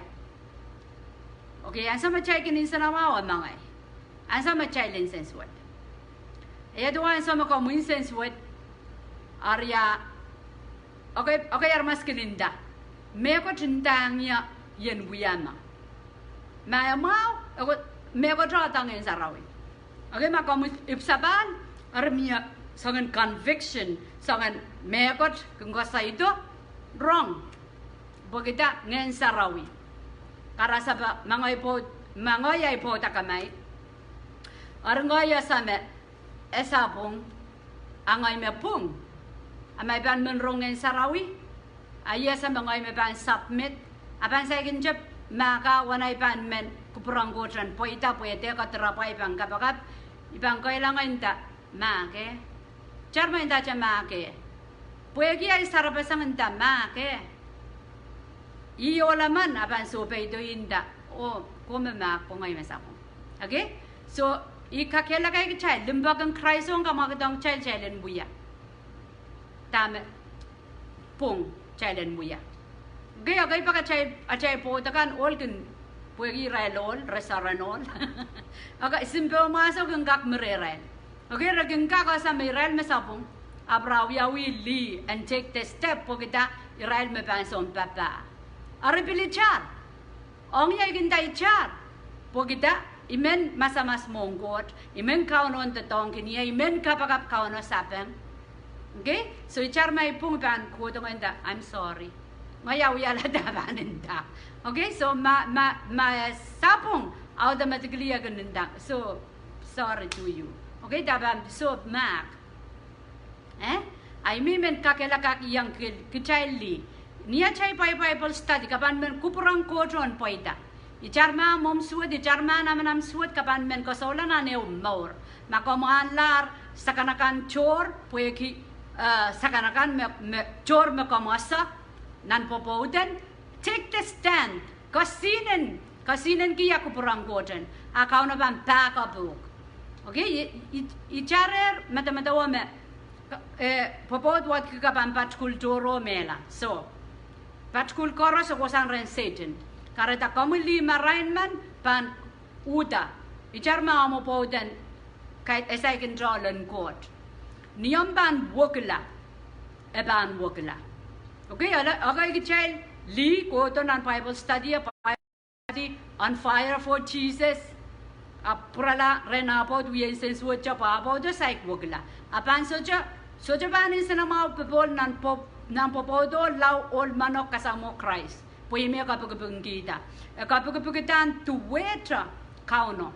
Okay, ansou me kitail kin nsenamwahu e mengei. Ansou me kitail nsensuwed. Ia duwen ansou me komw nsensuwed, eri a, okay, okay, aramas kin nda, mehkot ndahng ie en wia ma, ma e mwahu, e ko, mehkot e doadoahk Ngehn Sarawi. Okay, ma komw ipwsapahl, eri mie soangen conviction, soangen mehkot kin koasoido, rong. Pwehki dah? Ngehn Sarawi. Karasepe, ma ngehi pwoud, ma ngehi ahi pwoud akamai, eri ngehi ese me e sapwung, a ngehi me pwung, a ma I pahn men rong Ngehn Sarawi, a I ese me ngehi me pahn submit, a pahn saikinte mahk uwen ahi pahn men kupwuren Koht en pweida pwe e dehr kadirapwa ahi pahn kapakap, I pahn kailango nda mahk eh. Itar me I ndahte mahk eh. Pwehki ahi sarapeseng nda mahk eh. Ih ohl emen a pahn sohpeidoi nda, oh, komw mahk pwe ngehi me sapwung. Okay? So, I kakehlaka kitail, limpoak en Krais ong kamwakidohng kitail, kitail en wia dahme pwung, kitail en wia. Okay, okay, pak atail, atail pwoud akan ohl kin, pwehki irail ohl, re soaren ohl. Okay, simpohmwahso kin kak mi rehrail. Okay, re kin kak ese me irail me sapwung, ahpw re awiawi lih en take the step pwehki dah? Irail me pahn sounpapah. Eri pil itar. Ong ie I kin nda itar. Pwehki dah? I men masamas mwohn Koht, I men Kauno en doadoahngkin ie, I men kapakap Kauno sapeng. Okay? So itar ma I pwung I pahn kohdo ngehi nda, I'm sorry. Ngehi awiahla dah pahn nda. Okay? So ma, ma, ma e sapwung, automatically e kin nda, so, sorry to you. Okay? Dah pahn, so mahk. Eh? Ahi mih men kakehlakahkiong kitail lih. Ni atail Bible study, ke pahn men kupwuren Koht oh pweida. Itar me omw suwed, itar me namanam suwed, ke pahn men koasoia nan ehu mour. Ma komw ahnlahr sakanakan tohr, pwehki, eh, sakanakan me, me, tohr me komw ese nan pwopwoud en, take the stand. Kesihnen, kesihnen kihda kupwuren Koht en, a Kauno pahn back up uhk. Okay, i, i, itar ehr medemedewe me, eh, pwopwoud wadki ke pahn patkul tohrohr mehla. So, patkul koaros e kohsang rehn Sehdan. Kahrehda komwi lih marain men pahn uhda. Itar me omw pwopwoud en, kaidehn saikinte len Koht. Ni omw pahn wekila, e pahn wekila. Okay, ale, okay, kitail lih kohdo nan Bible study, e Bible study, On Fire for Jesus. Ahpw pwurala rehn ah pwoud, wia nsensuwed, ahpw ah pwoud saik wekila. A pahn sohte, sohte pahn nsenamwahu popohl nan pwop-, nan pwopwoud oh lao ohl manok kasamwo Krais. Pwe ih me e kapikipikingkihda. E kapikipikidahn duwehte Kauno,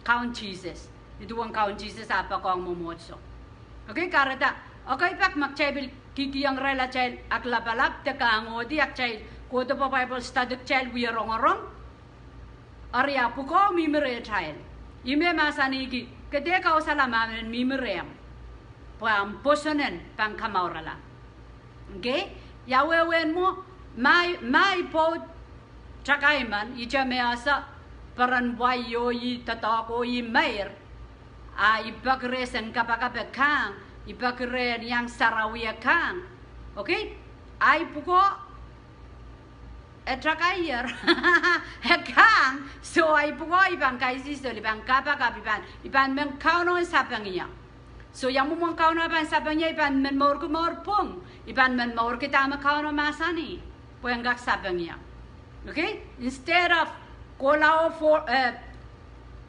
Kaun Sises. Nin duwen Kaun Sises ah poakohng mwomwohdiso. Okay, kahrehda, okay, pak ma kitail pil kihkihong irail atail aklapalap de kahngohdi, a kitail kohdo pwe Bible study kitail wie rongorong. Eri ah pwukoa mihmi rehtail. Ih me mahsanihki, ke dehr kausala ma men mihmi rehmw. Pwe omw pwoson en pahn kamourala. Okay? Ia wehwehn mwo, ma i, ma i pwoud takai men, ihte me ese peren wai oh ih doadoahk oh ih meir, a i peki reh sen kapakap e kahng, i peki reh en iang sarawi e kahng. Okay? Ahi pwukoa e takaier. E kahng, so ahi pwukoa i pahn kaisihsol, i pahn kapakap, i pahn, i pahn men Kauno en sapeng ie. So ia mwomwen Kauno pahn sapeng ie, i pahn men mourki mour pwung, i pahn men mourki dahme Kauno mahsanih, pwe en kak sapeng ie. Okay? Instead of kohla oh for, eh,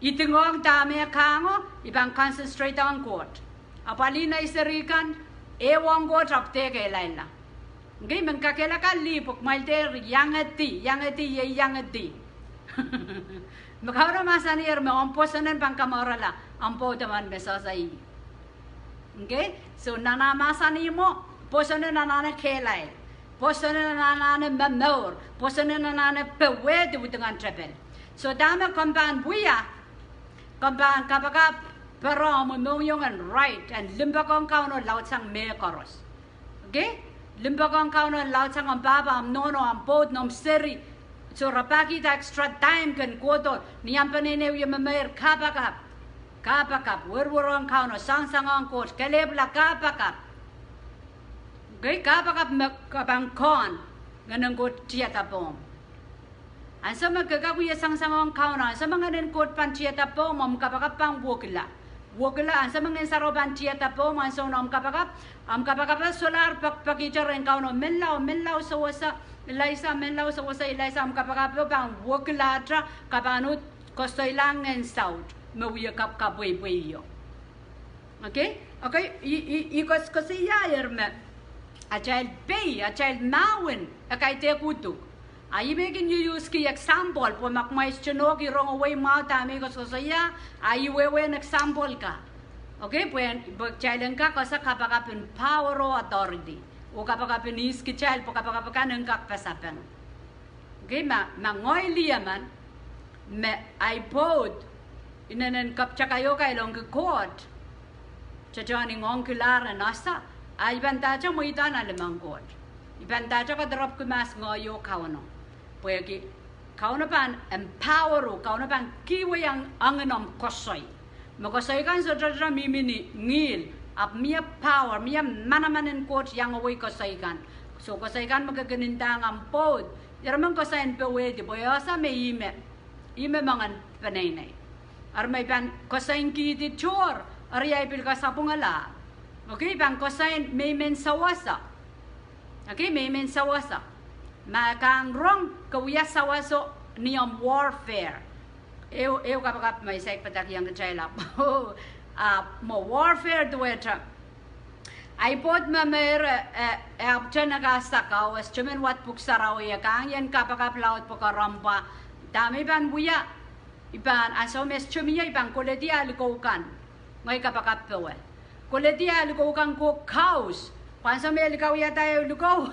idingohng dahme e kahngo, i pahn concentrate ong Koht. Apwalih nei seri kan, ehu ong Koht ahpw dehr kehlailla. Okay, men kakehlaka lih pwe kumwail dehr iangedi, iangedi, ie iangedi. Me Kauno mahsaniher me omw pwoson en pahn kamourala omw pwoud emen me sehse ih. Okay, so nan ah mahsanih mwo, pwoson en anahne kehlail. Pwoson en anahne momour. Pwoson en anahne powehdi widingen tepel. So dahme komw pahn wia, komw pahn kapakap, pere omw mohngiong en right, en limpoak ong Kauno laudsang mehkoaros. Okay? Limpoak ong Kauno en laudsang omw pahpa, omw nohno, omw pwoud, noumw seri. So rapahkihda extra time ken kohdo, ni omw peneinei wie memeir, kapakap. Kapakap, werwer ong Kauno, soangsoang ong Koht, kelehpwla, kapakap. Okay, kapakap me ke pahn kohn, Ngehnen Koht tiada pohmw. Ansou me ke kak wie soangsoang ong Kauno, ansou me Ngehnen Koht pahn tiada pohmw, omw kapakap pahn wekila. Wekila, ansou me Ngehn Sarawi pahn tiada pohmw, ansou me omw kapakap, omw kapakap e solahr pekipekihte rehn Kauno, menlau, menlau sewese Elaisa, menlau sewese Elaisa, omw kapakap pahn wekilahte, ke pahn uhd koasoilahng ngehn saut me wie kapkapweipweio. Okay? Okay, i, i, i koasoakoasoiahier me atail pei, atail mahwen, e kaidehk uduk. A i me kin use-ki example, pwe ma kumwail sohte nohk, i rong wei mwahu dahme i koasoakoasoia, a i wehwehn example ka. Okay, pwe, pwe kitail en kak ese kapakap en power oh authority. Oh kapakap en ihs kitail, pwe kapakap kan en kak pasapeng. Okay, ma, ma ngehi lih emen, me ahi pwoud inenen kapitakaio kailongki Koht, tetohn i ngoangkilahr en ese, a i pahn dahte mweidohng nan limehng Koht. I pahn dahte kadarepwki mahs ngehi oh Kauno. Pwehki Kauno pahn empower uhk, Kauno pahn kihwei ong, ong omw koasoi. Me koasoi kan sohte mihmi ni ngihl, ahpw mie power, mie manaman en Koht iangwei koasoi kan. So koasoi kan me ke kin ndahng omw pwoud, irail men koasoi en powehdi, pwe e ese me ihme, ihme moangen peneinei. Eri me i pahn koasoi en kihdi tohr, eri ahi pil kasapwungala. Okay, i pahn koasoi en me i men sewese. Okay, me i men sewese. Ma e kang rong, ke wia seweso ni omw warfare. Ehu, ehu kapakap me I saik padahkihong kitail ahpw, ah, me warfare duwehte ahi pwoud me meir, e, e, e ahpwtehn e kak sakau, e sohte men wad Pwuhk Sarawi, e kang ien kapakap laud pwe ke romw pwe dahme i pahn wia, i pahn, ansou me e sohte mie, i pahn koledi ah likou kan. Ngehi kapakap powe. Koledi ah likou kan, ke kaus. Pwe ansou me likawihada ehu likou,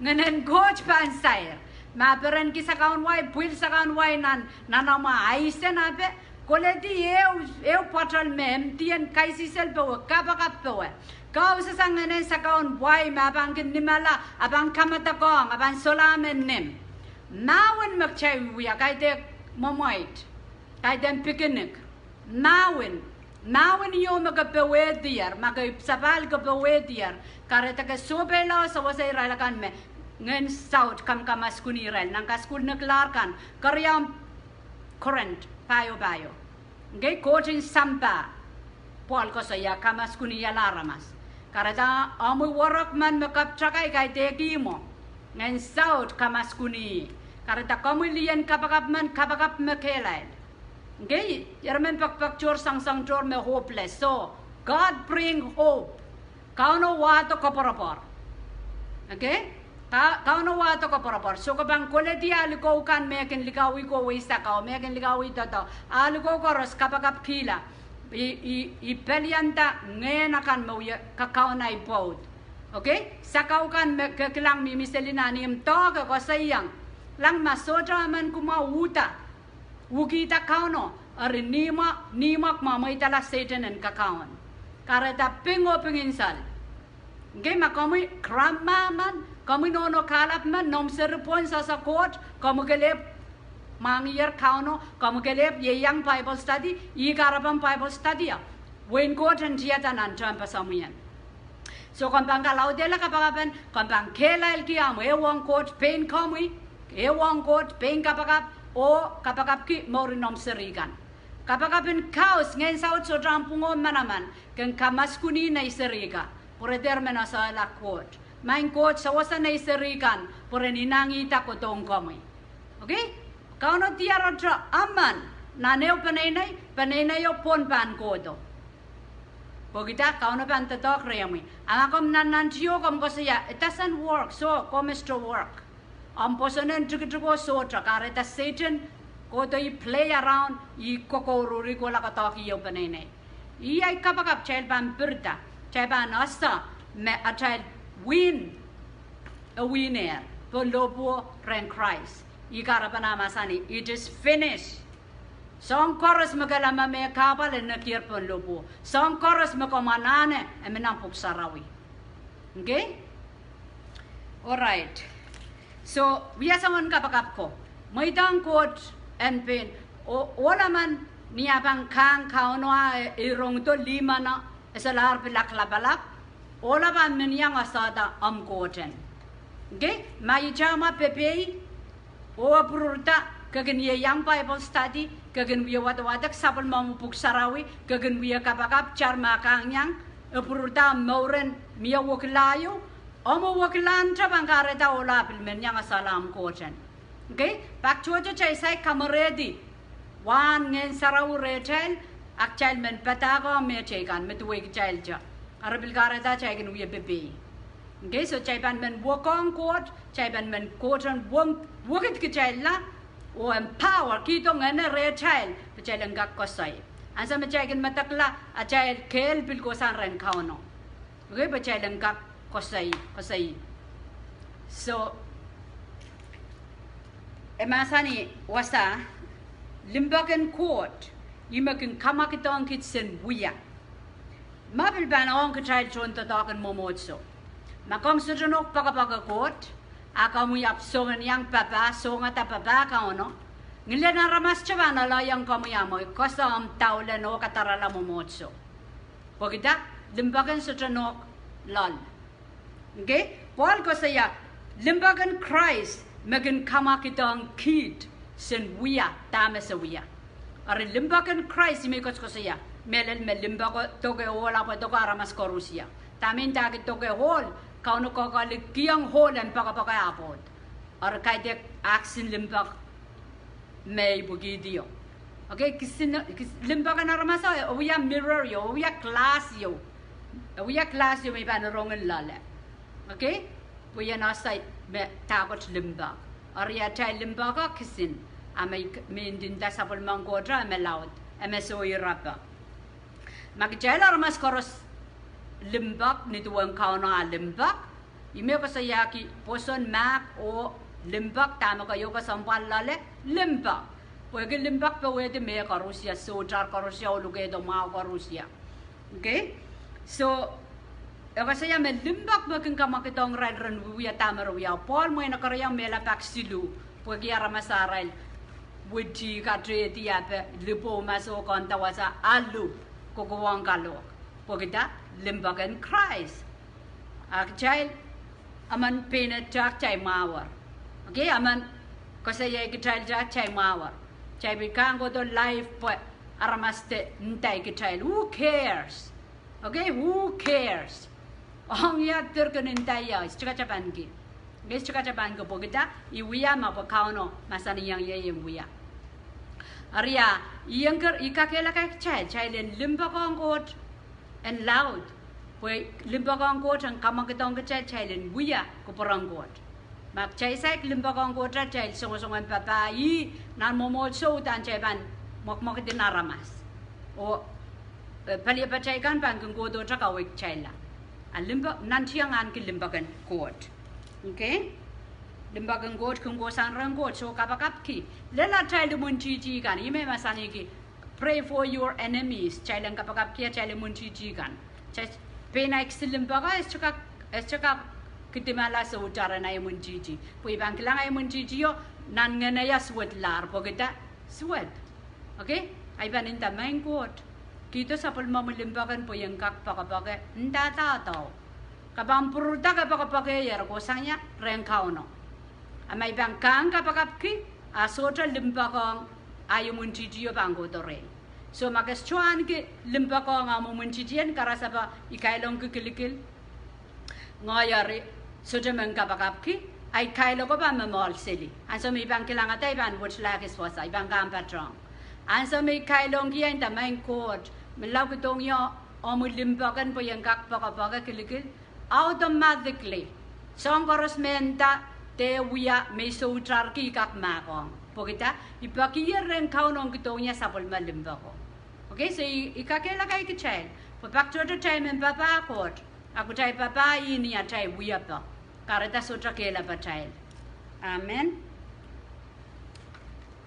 Ngehnen Koht pahn sair. Ma perenki sakaun wai, pwil sakaun wai nan, nan amwa aise nape, koledi ehu, ehu pwoatel me mdien kaisihsel powe, kapakap powe. Kausasang ngehnen sakaun wai me a pahn kin nimala, a pahn kamadakohng, a pahn solahr me nim. Mahwen me kitail wia, kaidehk mwemweit, kaidehn picnic. Mahwen, mahwen ieu me ke powehdier, ma ke sapahl ke powehdier, kahrehda ke sohpeila oh sewese irail akan me Ngehn Saut kamkamaskuhni irail, nan kasukuhl nekilahr kan, keriaun Korint, pahieu, pahieu. Ngehi Koht en sampah, Pohl koasoia, kamaskuhniala aramas. Kahrehda omwi werek men me kapwtakai, kaidehk ihmwo, Ngehn Saut kamaskuhni. Kahrehda komwi lien kapakap men, kapakap me kehlail. Ngehi, irail men pekipek tohr, soangsoang tohr me hopeless. So, God bring hope. Kauno wahdo koapworopwor. Okay? Ka-, Kauno wahdo koapworopwor. So ke pahn koledi ah likou kan me kin likawih kohwei sakau, me kin likawih doadoahk. Ah likou koaros kapakapkihla. I, i, i pelianda ngehn akan me wie kakaun ahi pwoud. Okay? Sakau kan me ke kilang mihmi seli nan ihmw, doahke koasoiong. Kilang ma sohte emen kumwa uhda, uhkihda Kauno, eri nihmwo, nihmwo kumwa mweidala Sehdan en kakaun. Kahrehda ping oh pinginsal. Ngehi, ma komwi grandma men, komwi nohno kahlap men, noumw seri pwon sehse Koht, komwi kelehpw mwahngiher Kauno, komwi kelehpw ieiang Bible study, ih kahrepen Bible study ah, wehin Koht en tiada nan tehnpasamwien. So komw pahn kalaudehla kapakapen, komw pahn kehlailki ahmw ehuong Koht pein komwi, ehuong Koht pein kapakap, oh kapakapki mourin noumw seri kan. Kapakap en kaus, Ngehn Saut sohte ahmw pwung oh manaman, ken kamaskuhni nei seri kan, pwe re dehr men esehla Koht. Maing Koht, sewese nei seri kan, pwe ren inangihda kohdohng komwi. Okay? Kauno diarohng emen, nan ehu peneinei, peneineio pwon pahn kohdo. Pwehki dah? Kauno pahn doadoahk rehmwi. A ma komw nannantiho, komw koasoia, it doesn't work, so go Mister Work. Omw pwoson en tikitik oh sohte, kahrehda Sehdan kohdo ih play around, ih kokouruhri kohla doadoahk ehu peneinei. Ih ahi kapakap kitail pahn pirida, kitail pahn ese me atail win, e winer pohn lohpwuo rehn Krais. Ih kahrepen ah mahsanih, it is finished. Soahng koaros me kelama me kahpwal e nekier pohn lohpwuo. Soahng koaros me komw anahne, e mi nan Pwuhk Sarawi. Okay? Alright. So, wia soangen kapakap ko. Mweidohng Koht en pein, oh, ohl emen ni ah pahn kahng Kauno ah e rongdo lih meno, e solahr pilak lapalap, ohl ah pahn men iang esehda omw Koht en. Okay? Ma ihte omw pepehi, oh e pwururda, ke kin ieiang Bible study, ke kin wie wadawadek sapwellimomwi Pwuhk Sarawi, ke kin wie kapakap, tar ma kahng iang, e pwururda omw mour en mie wekila ieu, omw wekilahnte pahn kahrehda ohl ah pil men iang esehla omw Koht en. Okay? Pak tohto kitail saik kamwerehdi wahn Ngehn Sarawi rehtail, a kitail men padahkohng mehteikan me duwehkitailte. Eri pil kahrehda kitail kin wie pepehi. Okay, so kitail pahn men wekohng Koht, kitail pahn men Koht en wekidkitailla, oh empower, kihdo ngehne rehtail, pwe kitail en kak koasoi. Ansou me kitail kin medekla atail kehl pil kohsang rehn Kauno. Okay, pwe kitail en kak koasoi, koasoi. So, e mahsanih wasa, limpoak en Koht, ih me kin kamwakidohng kiht sen wia. Ma pil pahn ong kitail tohndoadoahk en mwomwohdiso. Ma komw sohte nohk poakepoake Koht, a komwi ahpw soangen iang papah, songada papah Kauno, ngilen aramaste pahn loalloiong komwi, amwail koasoamw daulel oh kadarala mwomwohdiso. Pwehki dah? Limpoak en sohte nohk loal. Okay? Pohl koasoia, limpoak en Krais me kin kamwakidohng kiht sen wia, dahme se wia. Eri limpoak en Krais ih me koasokoasoia, mehlel me limpoako doke ohl ahpw e doke aramas koaros ie. Dahme ndahki doke ohl? Kauno koakoahlikihong ohl en poakepoake ah pwoud. Eri kaidehk ahksin limpoak me ipwikihdi. Okay, kisin, kis-, limpoak en aramas e wia mirror ieu, e wia glass ieu. E wia glass ieu me pahn rongin loale. Okay? Pwe ien ese me dahkot limpoak. Eri atail limpoako kisin, a me, me ndinda sapwellimen Koht e me laud, e me soh irapo. Ma kitail aramas koaros limpoak, nin duwen Kauno ah limpoak. Ih me koasoiahki pwoson, mahk oh limpoak, dahme keieu kesempwal loale, limpoak. Pwehki limpoak powehdi mehkoaros, ia, sohte koaros, ia, oh lukehdo mwahu koaros, ia. Okay? So, e koasoia me limpoak me kin kamwakidohng irail ren wiewia dahme re wia. Pohl mwein e keriau mehla pak siluh, pwehki aramas arail witi, katehdi, ape lipou, maso, kanda wasa, alu, kokohwong kalohk. Pwehkida? Limpoak en Krais. A kitail, emen pein e kitail mwahuer. Okay, emen koasoiaiong kitail kitail mwahuer. Kitail pil kak kohdo live pwe aramas te ndai kitail. Who cares? Okay, who cares? Ong ia dirk kin ndai ia, I sohte kak tapanki. I sohte kak tapanki pwehkida? I wia ma pwe Kauno mahsanihong ie I en wia. Eri ia, I en ker, I kakehlaka kitail, kitail en limpoakohng Koht en laud. Pwe limpoakohng Koht en kamwakidohng kitail, kitail en wia kupwuren Koht. Ma kitail saik limpoakohng Koht, kitail songosong en papah ih nan mwomwohdiso, udahn kitail pahn mwekmwekidin aramas. Oh, eh, paliepatail kan pahn kin kohdohte kaweid kitailla. A limpoak, nantihong ahneki limpoak en Koht. Okay? Limpoak en Koht kin kohsang rehn Koht, soh, kapakapki. Lel atail imwintihti kan, ih me mahsanihki, pray for your enemies. Kitail en kapakapki atail imwintihti kan. Kitail, pein ahi kisin limpoak, e sohte kak, e sohte kak kidimala soutar en ahi imwintihti. Pwe I pahn kilang ahi imwintihtio, nan ngehn ia suwedlahr, pwehkida? Suwed. Okay? Ahi pahn nda, Maing Koht, kihdo sapwellimomwi limpoak en pwe I en kak poakepoake, ndahda doh. Ke pahn pwurda ke poakepoakeier, kohsang ia? Rehn Kauno. A ma I pahn kak kapakapki, a sohte limpoakohng ahi imwintihtio pahn kohdo rehi. So ma ke sohte ahneki limpoakohng ahmw imwintihtien, karasepe I kailongki kilikil, ngoahi eri sohte men kapakapki, ahi kailok pahn momour seli. Ansou me I pahn kilangada, I pahn wet lahkis wasa, I pahn kak patohng. Ansou me I kailongki, I nda, Maing Koht, menlau kidohng ie omwi limpoak en pwe I en kak poakepoake kilikil, automatically, soahng koaros me nda de wia me I soutarki I kak mahkohng. Pwehkida? I poakier rehn Kauno ong kidohng ie sapwellime limpoako. Okay, so I, I kakehlaka kitail pwe pak tohto kitail men papah Koht, a kitail papah ih ni atail wiepe. Kahrehda sohte kehlapatail. Amen.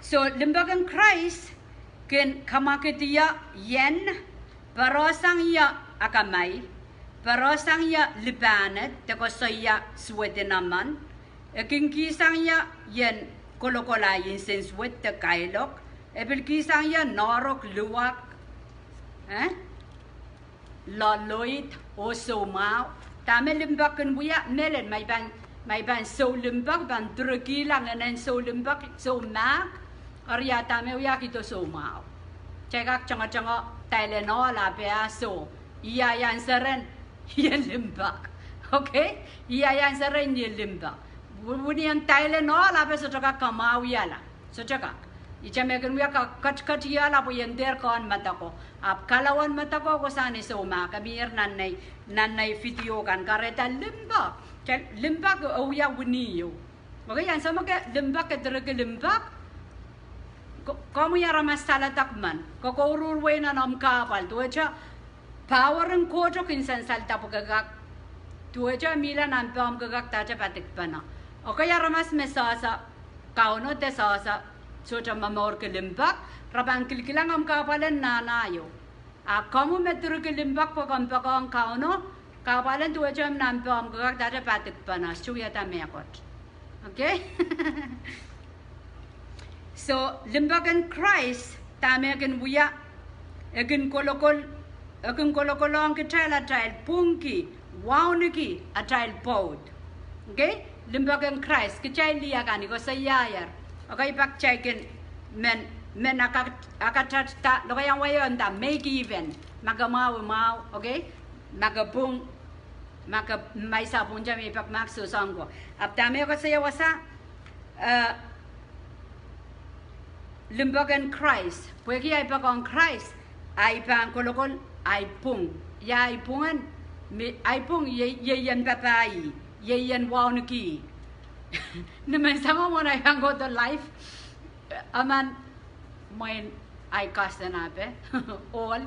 So, limpoak en Krais kin kamwakid ie ien, poarosang ie akamai, poarosang ie lipahned, de koasoia suwed en emen, e kin kihsang ie ien kolokol ah nsensuwed de kailok, e pil kihsang ie noahrok, luwak, eh? Loaloid oh soumwahu. Dahme limpoak kin wia? Mehlel, ma I pahn, ma I pahn sou limpoak, pahn direkihla ngehnen sou limpoak, soumahk, eri ia dahme wia? Kihdo soumwahu. Kitail kak tongotongo Tylenol ahpw e sou. Ia, ia answer en ie limpoak. Okay? Ia, ia answer en ie limpoak. Wi-, wini en Tylenol ahpw e sohte kak kamwahwihala. Sohte kak. Ihte me kin wia, ke ketiket ie ahpw I en dehr kohn medeko. Ahpw kalawen medeko kohsang ni soumahk, e mier nan nei, nan nei video kan. Kahrehda limpoak, limpoak e wia wini ieu. Okay, ansou me ke limpoak, ke direkihla limpoak, ko-, komwi aramas saledek men, ke kouruhr wei nan omw kahpwal, duwehte power en Koht kin sansalda pwe ke kak, duwehte mihla nan pehmw, ke kak dahde padikpene. Okay, aramas me sehse Kauno de sehse sohte momourki limpoak, re pahn kilikilang omw kahpwal en nahna ieu. A komwi me direkihla limpoak pwe komw poakohng Kauno, kahpwal en duwehte nan pehmw, ke kak dahde padikpene, sohte wiahda mehkot. Okay? So, limpoak en Krais dahme e kin wia? E kin kolokol, e kin kolokolohng kitail atail pwungki, wauneki atail pwoud. Okay? Limpoak en Krais, kitail lih akan I koasoiaier. Okay, pak kitail kin men, men aka-, akatahda, lokaiahn wai e nda make even. Ma ke mwahu, mwahu, okay? Ma ke pwung, ma ke, ma I sapwungte me I pak mahk soh soang ko. Ahpw dahme e koasoia wasa, eh, limpoak en Krais, pwehki ahi poakohng Krais, ahi pahn kolokol ahi pwung. Ia ahi pwung en, me ahi pwung, ie, ie ien papah ih, ie ien wauneki. Ni men soangen mwohn ahi pahn kohdo live, emen mwein ahi cousin ape, ohl,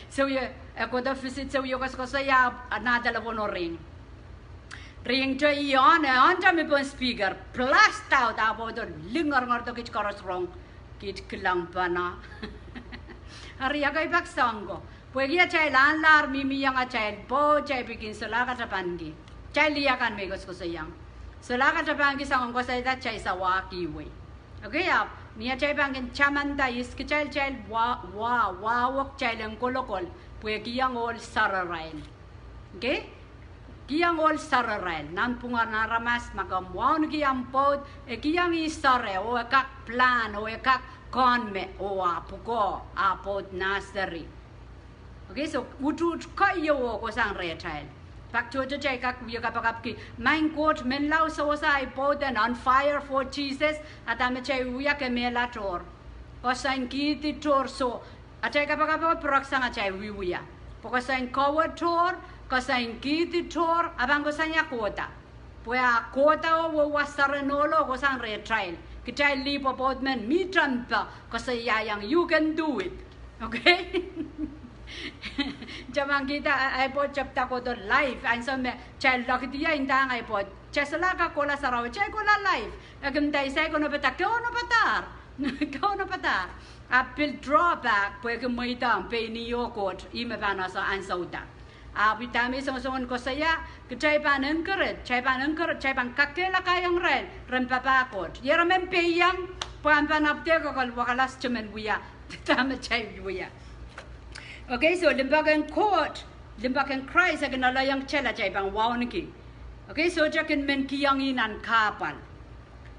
Soh, e kohdo visit, soh, e koasokoasoia, a nah telephone o ring. Ringte, ih John, e John te mi pohn speaker, blast out, ahpw pwoudo lingorngordo, kiht koaros rong, kiht kilang pahn. Eri ekei pak soang ko. Pwehki atail ahnlahr mihmi iang atail pwoud, kitail pil kin solahr katapanki. Kitail lih akan me koasokoasoiang. Solahr katapanki soangen koasoai da kitail sawakihwei. Okay, ahpw ni atail pahn kin tamanda ihs kitail, kitail wa, wa, wahwek kitail en kolokol, pwe kihong ohl sarail. Okay? Kihong ohl sarail. Nanpwungen aramas ma komw wauneki omw pwoud, e kihong ih sarail, oh e kak plan, oh e kak konme, oh ah pwukoa, ah pwoud nah seri. Okay, so utuht keieu oh kohsang rehtail. Pak tohto kitail kak wie kapakapki, Maing Koht, menlau sewese ahi pwoud en on fire for Jesus, a dahme kitail wia kemehla tohr. Koasoiong kihdi tohr, soh, atail kapakap o pwurehng sang atail wiewia. Pwe koasoiong kowe tohr, koasoiong kihdi tohr, a pahn koasoia kohda. Pwe ah kohda oh wehwehn sarail nohlo kohsang rehtail. Kitail lih pwopwoud men mi tempe, koasoiaiong, you can do it. Okay? Kitail pahn kihda, ah, ahi pwoud tepda kohdo live, ansou me kitail lokaiahng ndahng ahi pwoud, kitail solahr kak kohla sarawi, kitail kohla live. E kin nda, I saik onopadahr, ke onopadahr. Ke onopadahr. Ahpw pil draw back, pwehki mweidohng pein ih oh Koht, ih me pahn ese ansou da. Ahpw dahme I songosong en koasoia, kitail pahn encourage, kitail pahn encourage, kitail pahn kakehlakaiong irail, ren papah Koht. Ie re men peiang, pwe ahmw pahn apwtehn koakol wakalas te men wia, dahme kitail wia. Okay, so limpoak en Koht, limpoak en Krais e kin alehiong kitail atail pahn wauneki. Okay, so kitail kin men kihong ih nan kahpwal.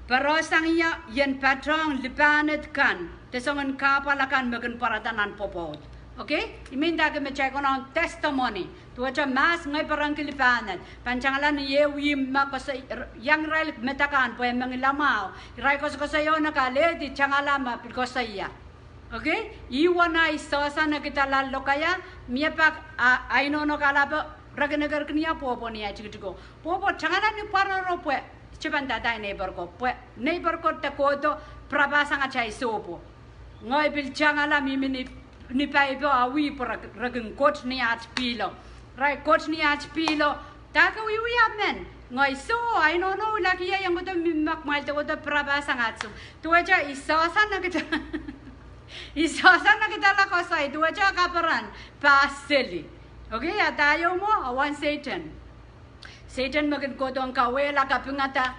Pere sang ie, ien patohng lipahned kan, de soangen kahpwal akan me kin pwarada nan pwopwoud. Okay? I mean, dahkei me kitail konehng testimony. Duwehte mahs ngehi perengki lipahned. Pahn tangala ni ehu ih me koasoi, iang irail medek kan pwe e mengila mwahu. Irail koasokoasoi o ne kalehdi tangala me pil koasoia. Okay? Ih wehwehn ahi sohsanekidala lokaia, mie pak a, ahi nohno kalape, re kin ekerkin ie pwopwo ni ahi tikitiko. Pwopwo tangala ni pwaroro pwe, kitail pahn dadaih neighbor ko, pwe neighbor ko de kohdo pirapasang atail sohpwo. Ngehi pil tangala mihmi ni, ni paipo, a wia pwe re, re kin kot ni aht pihlo. Irail kot ni aht pihlo. Dahkei wiewia men. Ngehi soh, ahi nohno ilaki ie iang kohdo mihmi me kumwail de kohdo pirapasang aht sohpwo. Duwehte I sohsanekida, I sohsanekidala koasoi, duwehte kaperen, pahseli. Okay, a dahio mwo, a wen Sehdan. Sehdan me kin kohdohng kauwehla, kapingada.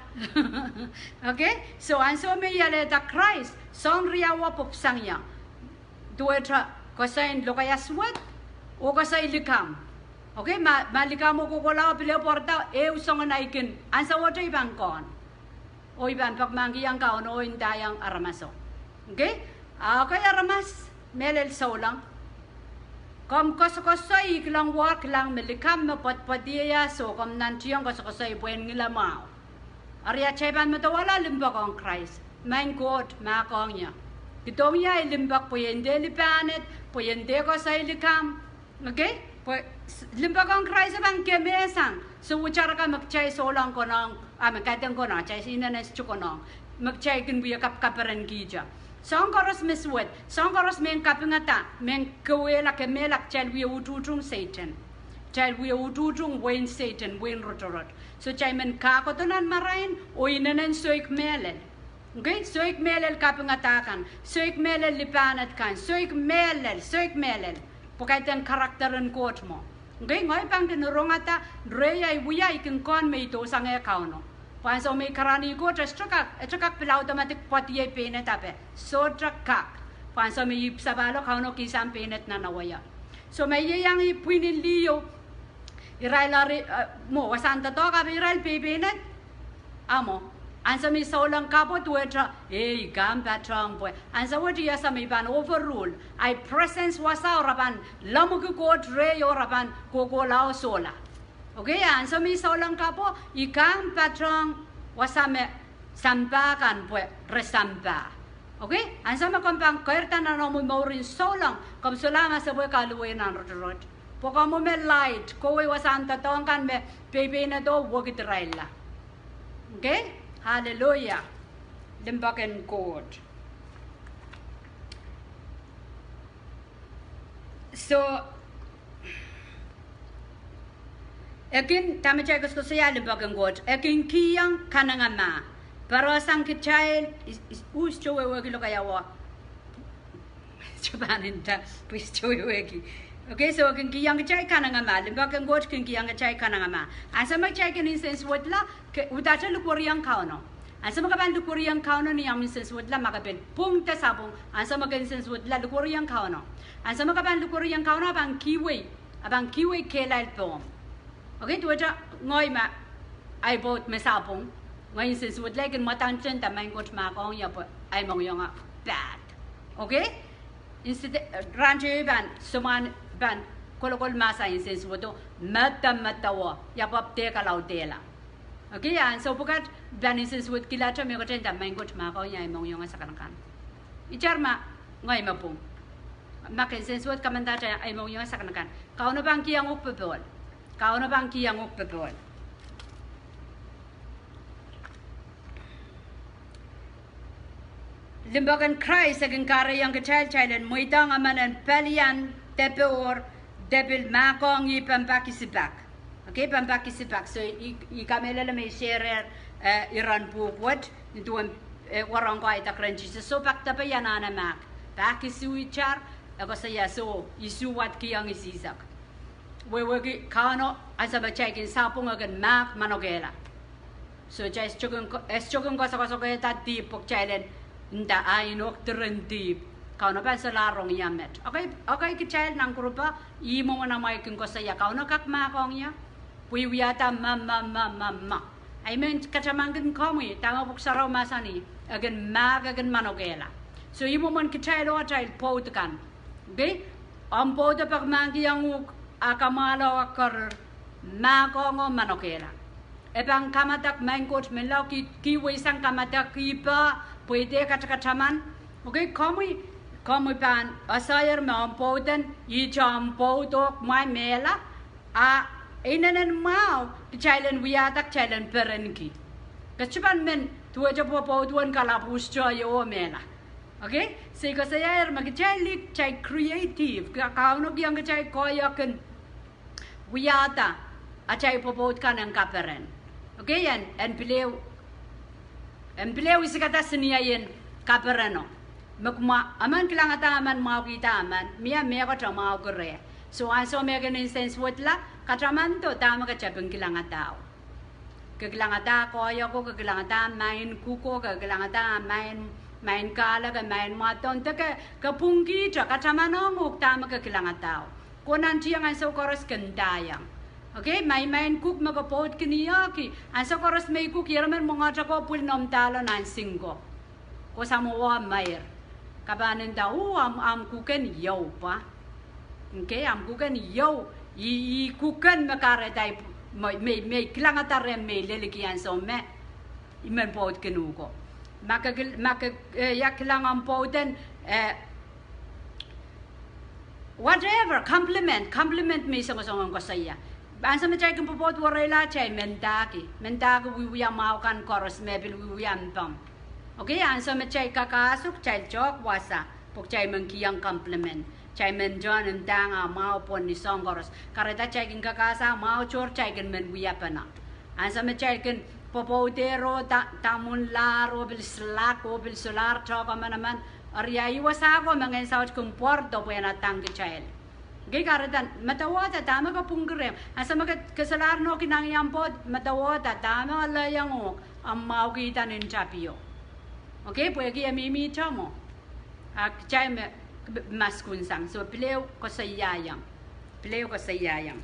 Okay, so ansou me I alehda Krais, soahng riau pwupwusang ie. Duwehte koasoi lokaia suwed, oh koasoi likamw. Okay, ma, ma likamw o kohkohla oh pil pwarada, ehu soangen ahi kin, ansou wet I pahn kohn. Oh I pahn pekmahkihong Kauno oh ndaiong aramaso. Okay? A okay aramas, mehlel souleng. Komw koasokoasoi, I kilang, wa kilang me likamw me pwedipwedieia, soh, komw nantihong koasokoasoi pwehn ngila mwahu. Eri atail pahn medewehla limpoak ong Krais. Maing Koht, mahkohng ie. Kidohng ie ahi limpoak pwe ien dehr lipahned, pwe ien dehr koasoi likamw. Okay? Pwe s-, limpoak ong Krais e pahn kemehsang. Soh, wet ire ka me kitail souleng konehng, a me kaidehn konehng, kitail inenen sohte konehng. Me kitail kin wie kapkaperenkihte. Soahng koaros me suwed, soahng koaros mehn kapingada, mehn kauwehla, kemehla, kitail wie utuhtung Sehdan. Kitail wie utuhtung wehin Sehdan, wehin rotorot. Soh, kitail men kahkodo nan marain, oh inenen soik mehlel. Okay, soik mehlel kapingada kan, soik mehlel lipahned kan, soik mehlel, soik mehlel. Pwe kaidehn character en Koht mwo. Okay, ngehi pahn kin rongada, rehi ahi wia I kin kohn me I dohsangehr Kauno. Pwe ansou me I karanih Koht, e sohte kak, e sohte kak pil automatic pwediei peined ape. Sohte kak. Pwe ansou me I ipwsapahlo Kauno kihsang peined nan aweia. Soh, ma I iang ih pwihn en liho, irail eri, eh, mwo, wasahn doadoahk ape irail peipeined? Ahmw. Ansou me I souleng kapw o duwehte, eh, I kahng patohng pwe. Ansou wet I ese me I pahn overrule. Ahi presence wasa oh re pahn lemmwiki Koht rehi oh re pahn kohkohla oh sohla. Okay, ansou me I souleng kapw o, I kahng patohng wasa me sampah kan pwe re sampah. Okay, ansou me komw pahn keirda nan omw mourin souleng, komw solahr masepwehki kaluwei nan rotorot. Pwe komw me light, kohwei wasahn doadoahk kan me peipeined oh wekidirailla. Okay? Hallelujah. Limpoak en Koht. So, e kin, dahme kitail koasokoasoia limpoak en Koht, e kin kihong kanengamah. Pwarosang kitail, is, is, us to wehwehki lokaia wa. Japan inda, pwe is to wehwehki. Okay, so e kin kihong kitail kanengamah. Limpoak en Koht kin kihong kitail kanengamah. Ansou me kitail kin nsensuwedla, ke, udahte likwerihong Kauno. Ansou me ke pahn likwerihong Kauno ni omw nsensuwedla, ma ke pil pwung de sapwung, ansou me ke nsensuwedla likwerihong Kauno. Ansou me ke pahn likwerihong Kauno, a pahn kihwei, a pahn kihwei kehlail pohmw. Okay, duwehte ngehi ma ahi pwoud me sapwung, ngehi nsensuwedla, I kin mwadangete nda, Maing Koht, mahkohng ie pwe ahi mohngiong pahd. Okay? Instead, rahn teio I pahn, soumwahu I pahn kolokol mahs ahi nsensuwedo, medemedewe, I apwapw dehr kalaudehla. Okay, ansou pwukat I pahn nsensuwedkihla te mehkot, nda, Maing Koht, mahkohng ie ahi mohngiong sakanakan. Itar ma ngehi me pwung. Ma ke nsensuwed komendahte ahi mohngiong sakanakan, Kauno pahn kihong uhk popohl. Kauno pahn kihong uhk popohl. Limpoak en Krais e kin kahrehiong kitail, kitail en mweidohng emen en pelian, de pohr, de pil mahkohng ih pahn pak isipak. Okay, pahn pak isipak. So, I, I kamehlele me I share, eh, iren pwuhk wet, nin duwen, eh, wahnpoaron ko idek rehn Sises, soh, pak depe I anahne mahk. Pak isuh itar, e koasoia soh, isuh wad kihong isihsek. Wehwehki Kauno, ansou me kitail kin sapwung e kin mahk manokehla. So, kitail sohte kin ko-, eh, sohte kin koasokoasokehda dihp pwe kitail en nda, ah, I nohk diren dihp. Kauno pahn solahr rong ie met. Okay, okay, kitail nan kurupe, ih mwomwen amwail kin koasoia, Kauno kak mahkohng ie. Pwe I wiahda ma, ma, ma, ma, ma. I men katamankin komwi, dahme Pwuhk Sarawi mahsanih, e kin mahk, e kin manokehla. So, ih mwomwen kitail oh atail pwoud kan. Okay? Omw pwoud e peki mahkihong uhk, a kamwahla oh a kerir, mahkohng oh manokehla. E pahn kamadek, Maing Koht, menlau, ki, kihweisang kamadek ih pah, pwe I dehr katakataman. Okay, komwi, komwi pahn esaier me omw pwoud en, ihte omw pwoud oh kumwail mehla, a inenen mwahu, kitail en wiahda, kitail en perenki. Ke sohte pahn men duwehte pwopwoud en kalapwuhsito ie oh mehla. Okay? So I koasoiaier me kitail lih, kitail creative. Ka-, Kauno kihong kitail koahiek en wiahda atail pwopwoud kan en kaperen. Okay, en, en pil ehu, en pil ehu isikada seniei en kapereno. Me kumwa, emen kilangada emen, mwahukihda emen, mie mehkot e mwahukih reh. So ansou me ke nsensuwedla, katamando dahme ke tepin kilangadao. Ke kilangada koahiek ko, ke kilangada main kuko, ke kilangada main, main kahlek, main mwadong, de ke, ke pwungkihte, katamanohng uhk dahme ke kilangadao. Ke nantihong ansou koaros ke ndaiong. Okay, ma I main kuk me ke pwoud kin ieiang, ansou koaros me I kuk, ieremen mwengehte ko pwil noumw dahlo nan sink ko. Ke samwa meir. Ke pahn nda, oh, ahmw, ahmw kuken iou pwa. Okay, ahmw kuken iou, ih, ih kuken me kahrehda, me, me, me kilangada rehmw me I lelki ansou me I men pwoud kin uhk ko. Ma ke kil-, ma ke, eh, ia kilang omw pwoud en, eh, whatever, compliment, compliment me I songosong en koasoia. Ansou me kitail kin pwopwoud wereila, kitail mendahki, mendahki wiewia mwahu kan koaros me pil wiewia mpomw. Okay, ansou me kitail kakasuk, kitail tehk wasa, pwe kitail men kihong compliment. Kitail men tohn ndahng ah mwahu pwon ni soahng koaros. Kahrehda kitail kin kakasuk ah mwahu tohr kitail kin men wiapene. Ansou me kitail kin pwopwoudehr oh da-, damwunlahr oh pil slack oh pil solahr tohk emenemen, eri ia wasa ko me Ngehn Saut kin pwarodo pwe en adang kitail. Okay, kahrehda, medewehda dahme ke pwungki rehmw. Ansou me ke, ke solahr nohki nangie omw pwoud, medewehda dahme e lelohng uhk, omw mwahukihda nin tapio. Okay, pwehki e mihmi tohn mwo. A kitail me, me maskun sang. So, pil ehu koasoiaiong. Pil ehu koasoiaiong.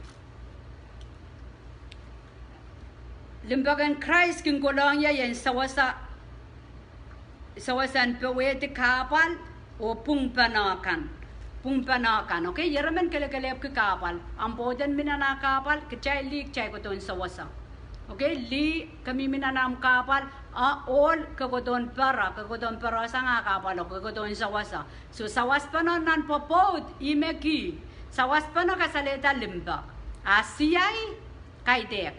Limpoak en Krais kin kohlong ie en sewese, sewese en powehdi kahpwal oh pwungpene kan. Pwungpene kan. Okay, ieremen kelekelehpwki kahpwal. Omw pwoud en mih nan ah kahpwal, kitail lih, kitail kohdohn sewese. Okay, lih, ke mihmi nan omw kahpwal, a ohl, ke kohdohn pere, ke kohdohn pere sang ah kahpwal, oh ke kohdohn sewese. So, sawaspene nan pwopwoud, ih me kih. Sawaspene kasalehda limpoak. A siai, kaidehk.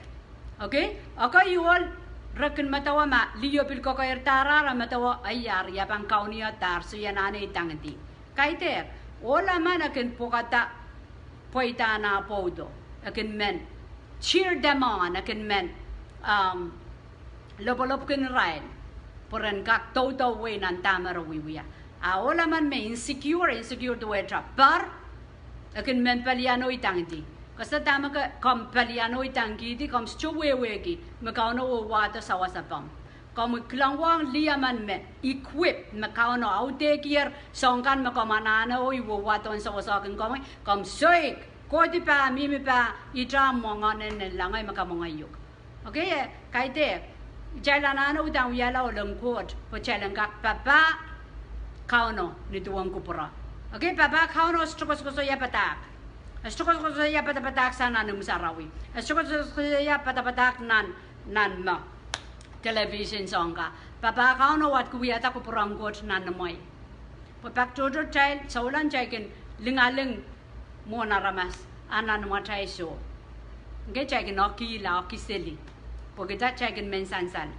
Okay? Okay, ohl, re kin medewe ma liho pil kokoirdahr, re medewe, ei, ia pahn kaunihdahr, so I anahne idangidi. Kaidehk, ohl emen e kin pwukada, pweida nan pwoudo. E kin men cheer them on, e kin men, um, lopwolopwkin irail pwe ren kak doudouwei nan dahme re wiewia. A ohl emen me insecure, insecure duwehte poar, e kin men pelian oh idangidi. Koasoia dahme ke, komw pelian oh idangidi, komw sohte wehwehki me Kauno wahdo sawasapohng. Komw kilang wong lih emen me equip, me Kauno audehkier soahng kan me komw anahne oh wahdo en sawasakin komwi, komw soik, kohdi pah, mihmi pah, itar mwengehn en nanleng me kamwengeiuk. Okay, e, kaidehk, kitail anahne uhdahn wiahla ohl en Koht pwe kitail en kak papah Kauno ni duwen kupwure. Okay, papah Kauno sohte koasokoasoia padahk. E sohte koasokoasoia padapadahk sang nan imw sarawi. E sohte koasokoasoia padapadahk nan, nan me television soahng ka. Papah Kauno wadek wiahda kupwuren Koht nan imwei. Pwe pak tohto kitail souleng kitail kin lingaling mwohn aramas, a nan imwatail soh. Okay, kitail kin okihla, okiseli. Pwehki kitail kin men sansal.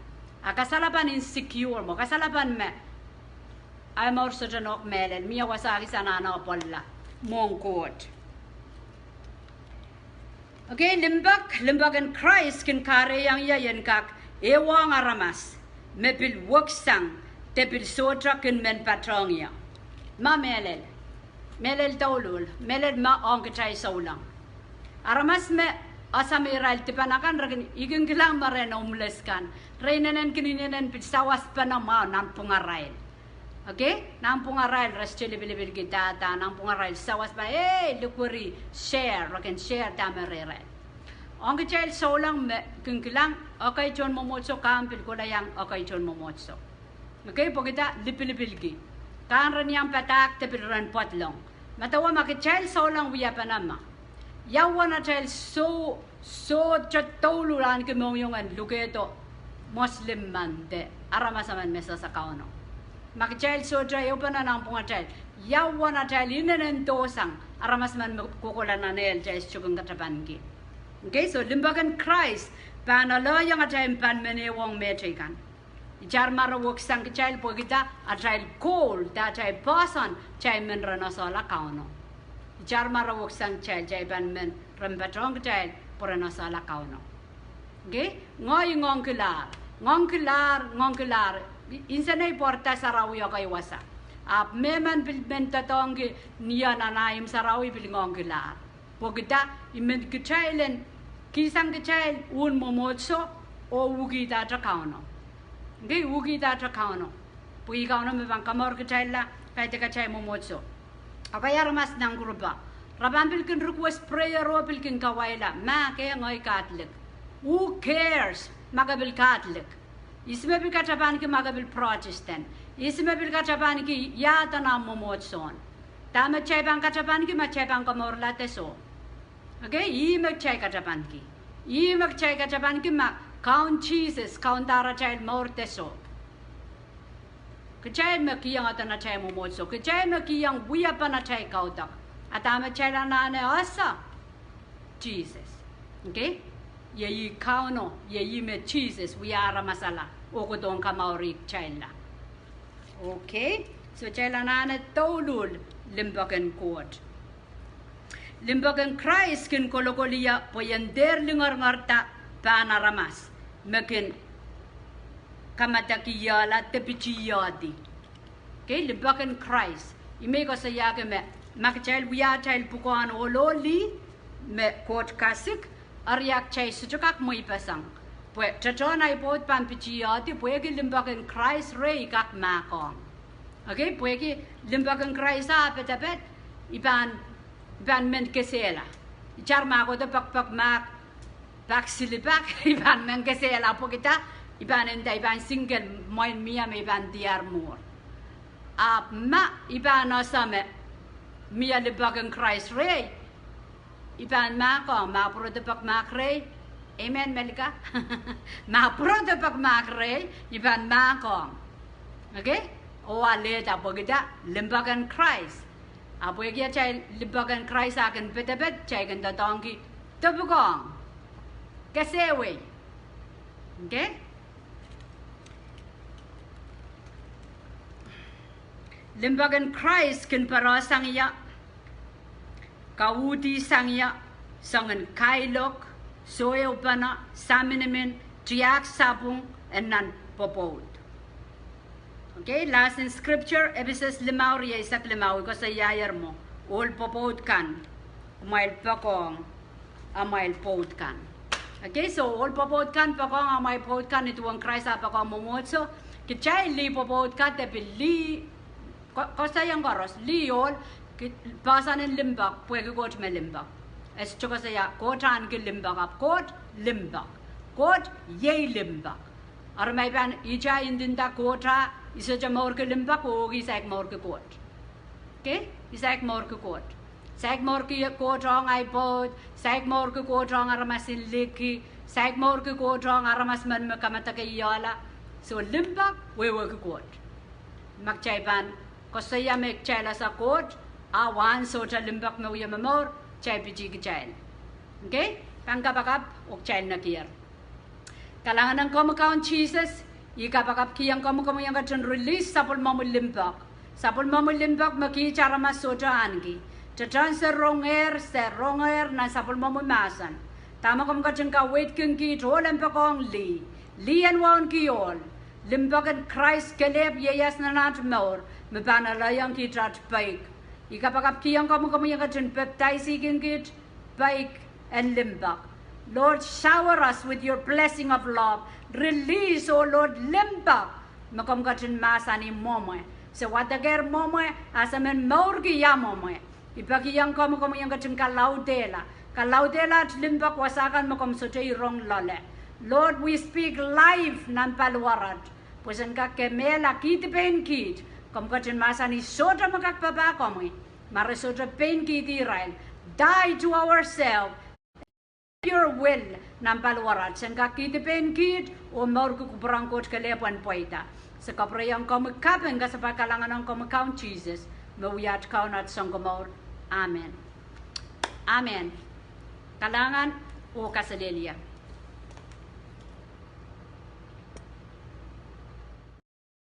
A kasalepen insecure mwo, kasalepen me ahi mour sohte nohk mehlel, mie wasa kis anahne apwalala mwohn Koht. Okay, limpoak, limpoak en Krais kin kahrehiong ie en kak ehuong aramas me pil weksang de pil sohte kin men patohng ie. Ma mehlel, mehlel douluhl, mehlel ma ong kitail souleng. Aramas me ese me irail dipan akan, re kin, I kin kilang me ren homeless kan, re inenen kin inenen pil sawaspene mwahu nanpwungarail. Okay, nanpwungarail re sohte lipilipilki dahda, nanpwungarail sawaspene, ei, likweri, share, re kin share dahme rehrail. Ong kitail souleng me kin kilang, ekei tohn mwomwohdiso, kahmw pil kohla iang ekei tohn mwomwohdiso. Okay, pwehki dah? Lipilipilki. Kahng ren iang padahk de pil ren pwadlong. Medewe ma kitail souleng wiahpene ma, ia uwen atail soh, sohte douluhl ahneki mohngiong en lukehdo Muslim men de aramas emen me sehse Kauno? Ma kitail sohte ehupene nanpwungatail, ia uwen atail inenen dohsang aramas emen me kohkohla nan ehl kitail sohte kin katapanki? Okay, so limpoak en Krais pahn alehiong atail pahn men ehuong mehteikan. Itar ma re weksang kitail pwehki dah? Atail goal de atail poahsoan, kitail men ren esehla Kauno. Itar ma re weksang kitail, kitail pahn men ren patohng kitail pwe ren esehla Kauno. Okay, ngehi ngoangkilahr, ngoangkilahr, ngoangkilahr. Insenei pwarada sarawi ekei wasa. Ahpw mehmen pil men doadoahngki ni ien nan ahi imw sarawi pil ngoangkilahr. Pwehki dah? I men kitail en kihsang kitail uwen mwomwohdiso oh ukidahte Kauno. Okay, ukidahte Kauno. Pwe ih Kauno me pahn kamour kitailla, kaidehk atail mwomwohdiso. Okay, aramas nan kurupe, re pahn pil kin request prayer oh pil kin kawaila, ma ke ngehi Catholic. Who cares ma ke pil Catholic? Ihs me pil katapanki ma ke pil Protestant? Ihs me pil katapanki ia eden omw mwomwohdiso? Dahme kitail pahn katapanki ma kitail pahn kamourla de soh. Okay, ih me kitail katapanki. Ih me kitail katapanki ma Kaun Sises kaunda atail mour de soh. Kitail me kihong eden atail mwomwohdiso, kitail me kihong wiepen atail kaudok. A dahme kitail anahne ese? Sises. Okay, iei ih Kauno, iei ih me Sises wiahla aramasala oh kohdohn kamourih kitailla. Okay, so kitail anahne douluhl limpoak en Koht. Limpoak en Krais kin kolokol ie pwe I en dehr lingeringerda pahn aramas me kin kamadekihla de pitihdi. Okay, limpoak en Krais, I men koasoiahki me ma kitail wia atail pwukoahn ohl oh lih me Koht kasik, eri kitail sohte kak mweipeseng. Pwe tohtohn ahi pwoud pahn pitihdi, pwehki limpoak en Krais rehi I kak mahkohng. Okay, pwehki limpoak en Krais ah pedeped, I pahn, I pahn men kesehla. Itar ma kohdo pekpek mahk, pak silipak, I pahn men kesehla pwehki dah? I pahn nda I pahn single, mwein mie me I pahn diar mwuhr. Ahpw ma I pahn ese me mie limpoak en Krais rehi, I pahn mahkohng, ma pwurodo pekmahk rehi. Amen, Melika? Ma pwurodo pekmahk rehi, I pahn mahkohng. Okay, oh alehda pwehki dah? Limpoak en Krais. A pwehki atail limpoak en Krais ah kin pedeped, kitail kin doadoahngki dipwisoun kesehwei. Okay, limpoak en Krais kin patohsang ie kauhdi sang ie, soangen kailok, sohpene, saminimin, tiahk sapwung, en nan pwopwoud. Okay, lesson scripture, Episos limau, rieisek limau, koasoiaier mwo ohl pwopwoud kan, amwail poakohng amwail pwoud kan. Okay, so ohl pwoupwoud kan poakohng amwail pwoud kan, nin duwen Krais ah poakohng mwomwohdiso. Kitail lih pwopwoud kan de pil lih, ko-, koasoiong koaros, lih ohl, ki-, poahsoan en limpoak, pwehki Koht me limpoak. E sohte koasoia Koht ahneki limpoak, ahpw Koht limpoak. Koht iei limpoak. Eri ma I pahn, ihte ndinda Koht ah, I sohte mourki limpoak, oh I saik mourki Koht. Okay? I saik mourki Koht. Saik mourki Koht ong ahi pwoud, saik mourki Koht ong aramas en liki, saik mourki Koht ong aramas men me kamadekeiehla. So limpoak wehwehki Koht. Ma kitail pahn koasoia me kitail ese Koht, a wahn sohte limpoak me wie momour, kitail pitih kitail. Okay? Pahn kapakap, oh kitail nekier. Kalahngan ong komwi Kaun Sises, I kapakapkihong komwi, komwi en ketin release sapwellimomwi limpoak. Sapwellimomwi limpoak me kiht aramas sohte ahneki. Tehtehn se rongehr, se rongehr nan sapwellimomwi mahsen. Dahme komw ketin kaweidkin kiht ohl en poakohng lih. Lih en wauneki ohl. Limpoak en Krais kelehpw ieias nan aht mour, me pahn alehiong kiht aht peik. I kapakapkihong komwi, komwi en ketin pepdaisihkin kiht peik en limpoak. Lord, shower us with your blessing of love. Release, oh Lord, limpoak me komw ketin mahsanih mwohmw. Se wadekehr mwohmw, a se men mourki ia mwohmw. I pekihong komwi, komwi en ketin kalaudehla. Kalaudehla aht limpoak wasa kan me komw sohte rong loale. Lord, we speak life nan paliwarat. Pwe sen kak kemehla kihdi pein kiht. Komw ketin mahsanih sohte me kak papah komwi, ma re sohte pein kihdi irail. Die to ourselves. Your will nan paliwarat. Sen kak kihdi pein kiht, oh mourki kupwuren Koht kelehpw en pweida. Se kapwurehiong komwi kaping, kasapahl, kalahngan ong komwi Kaun Sises, me wia aht Kaun, aht Sounkomour. Amen. Amen. Kalahngan oh kaselehlie.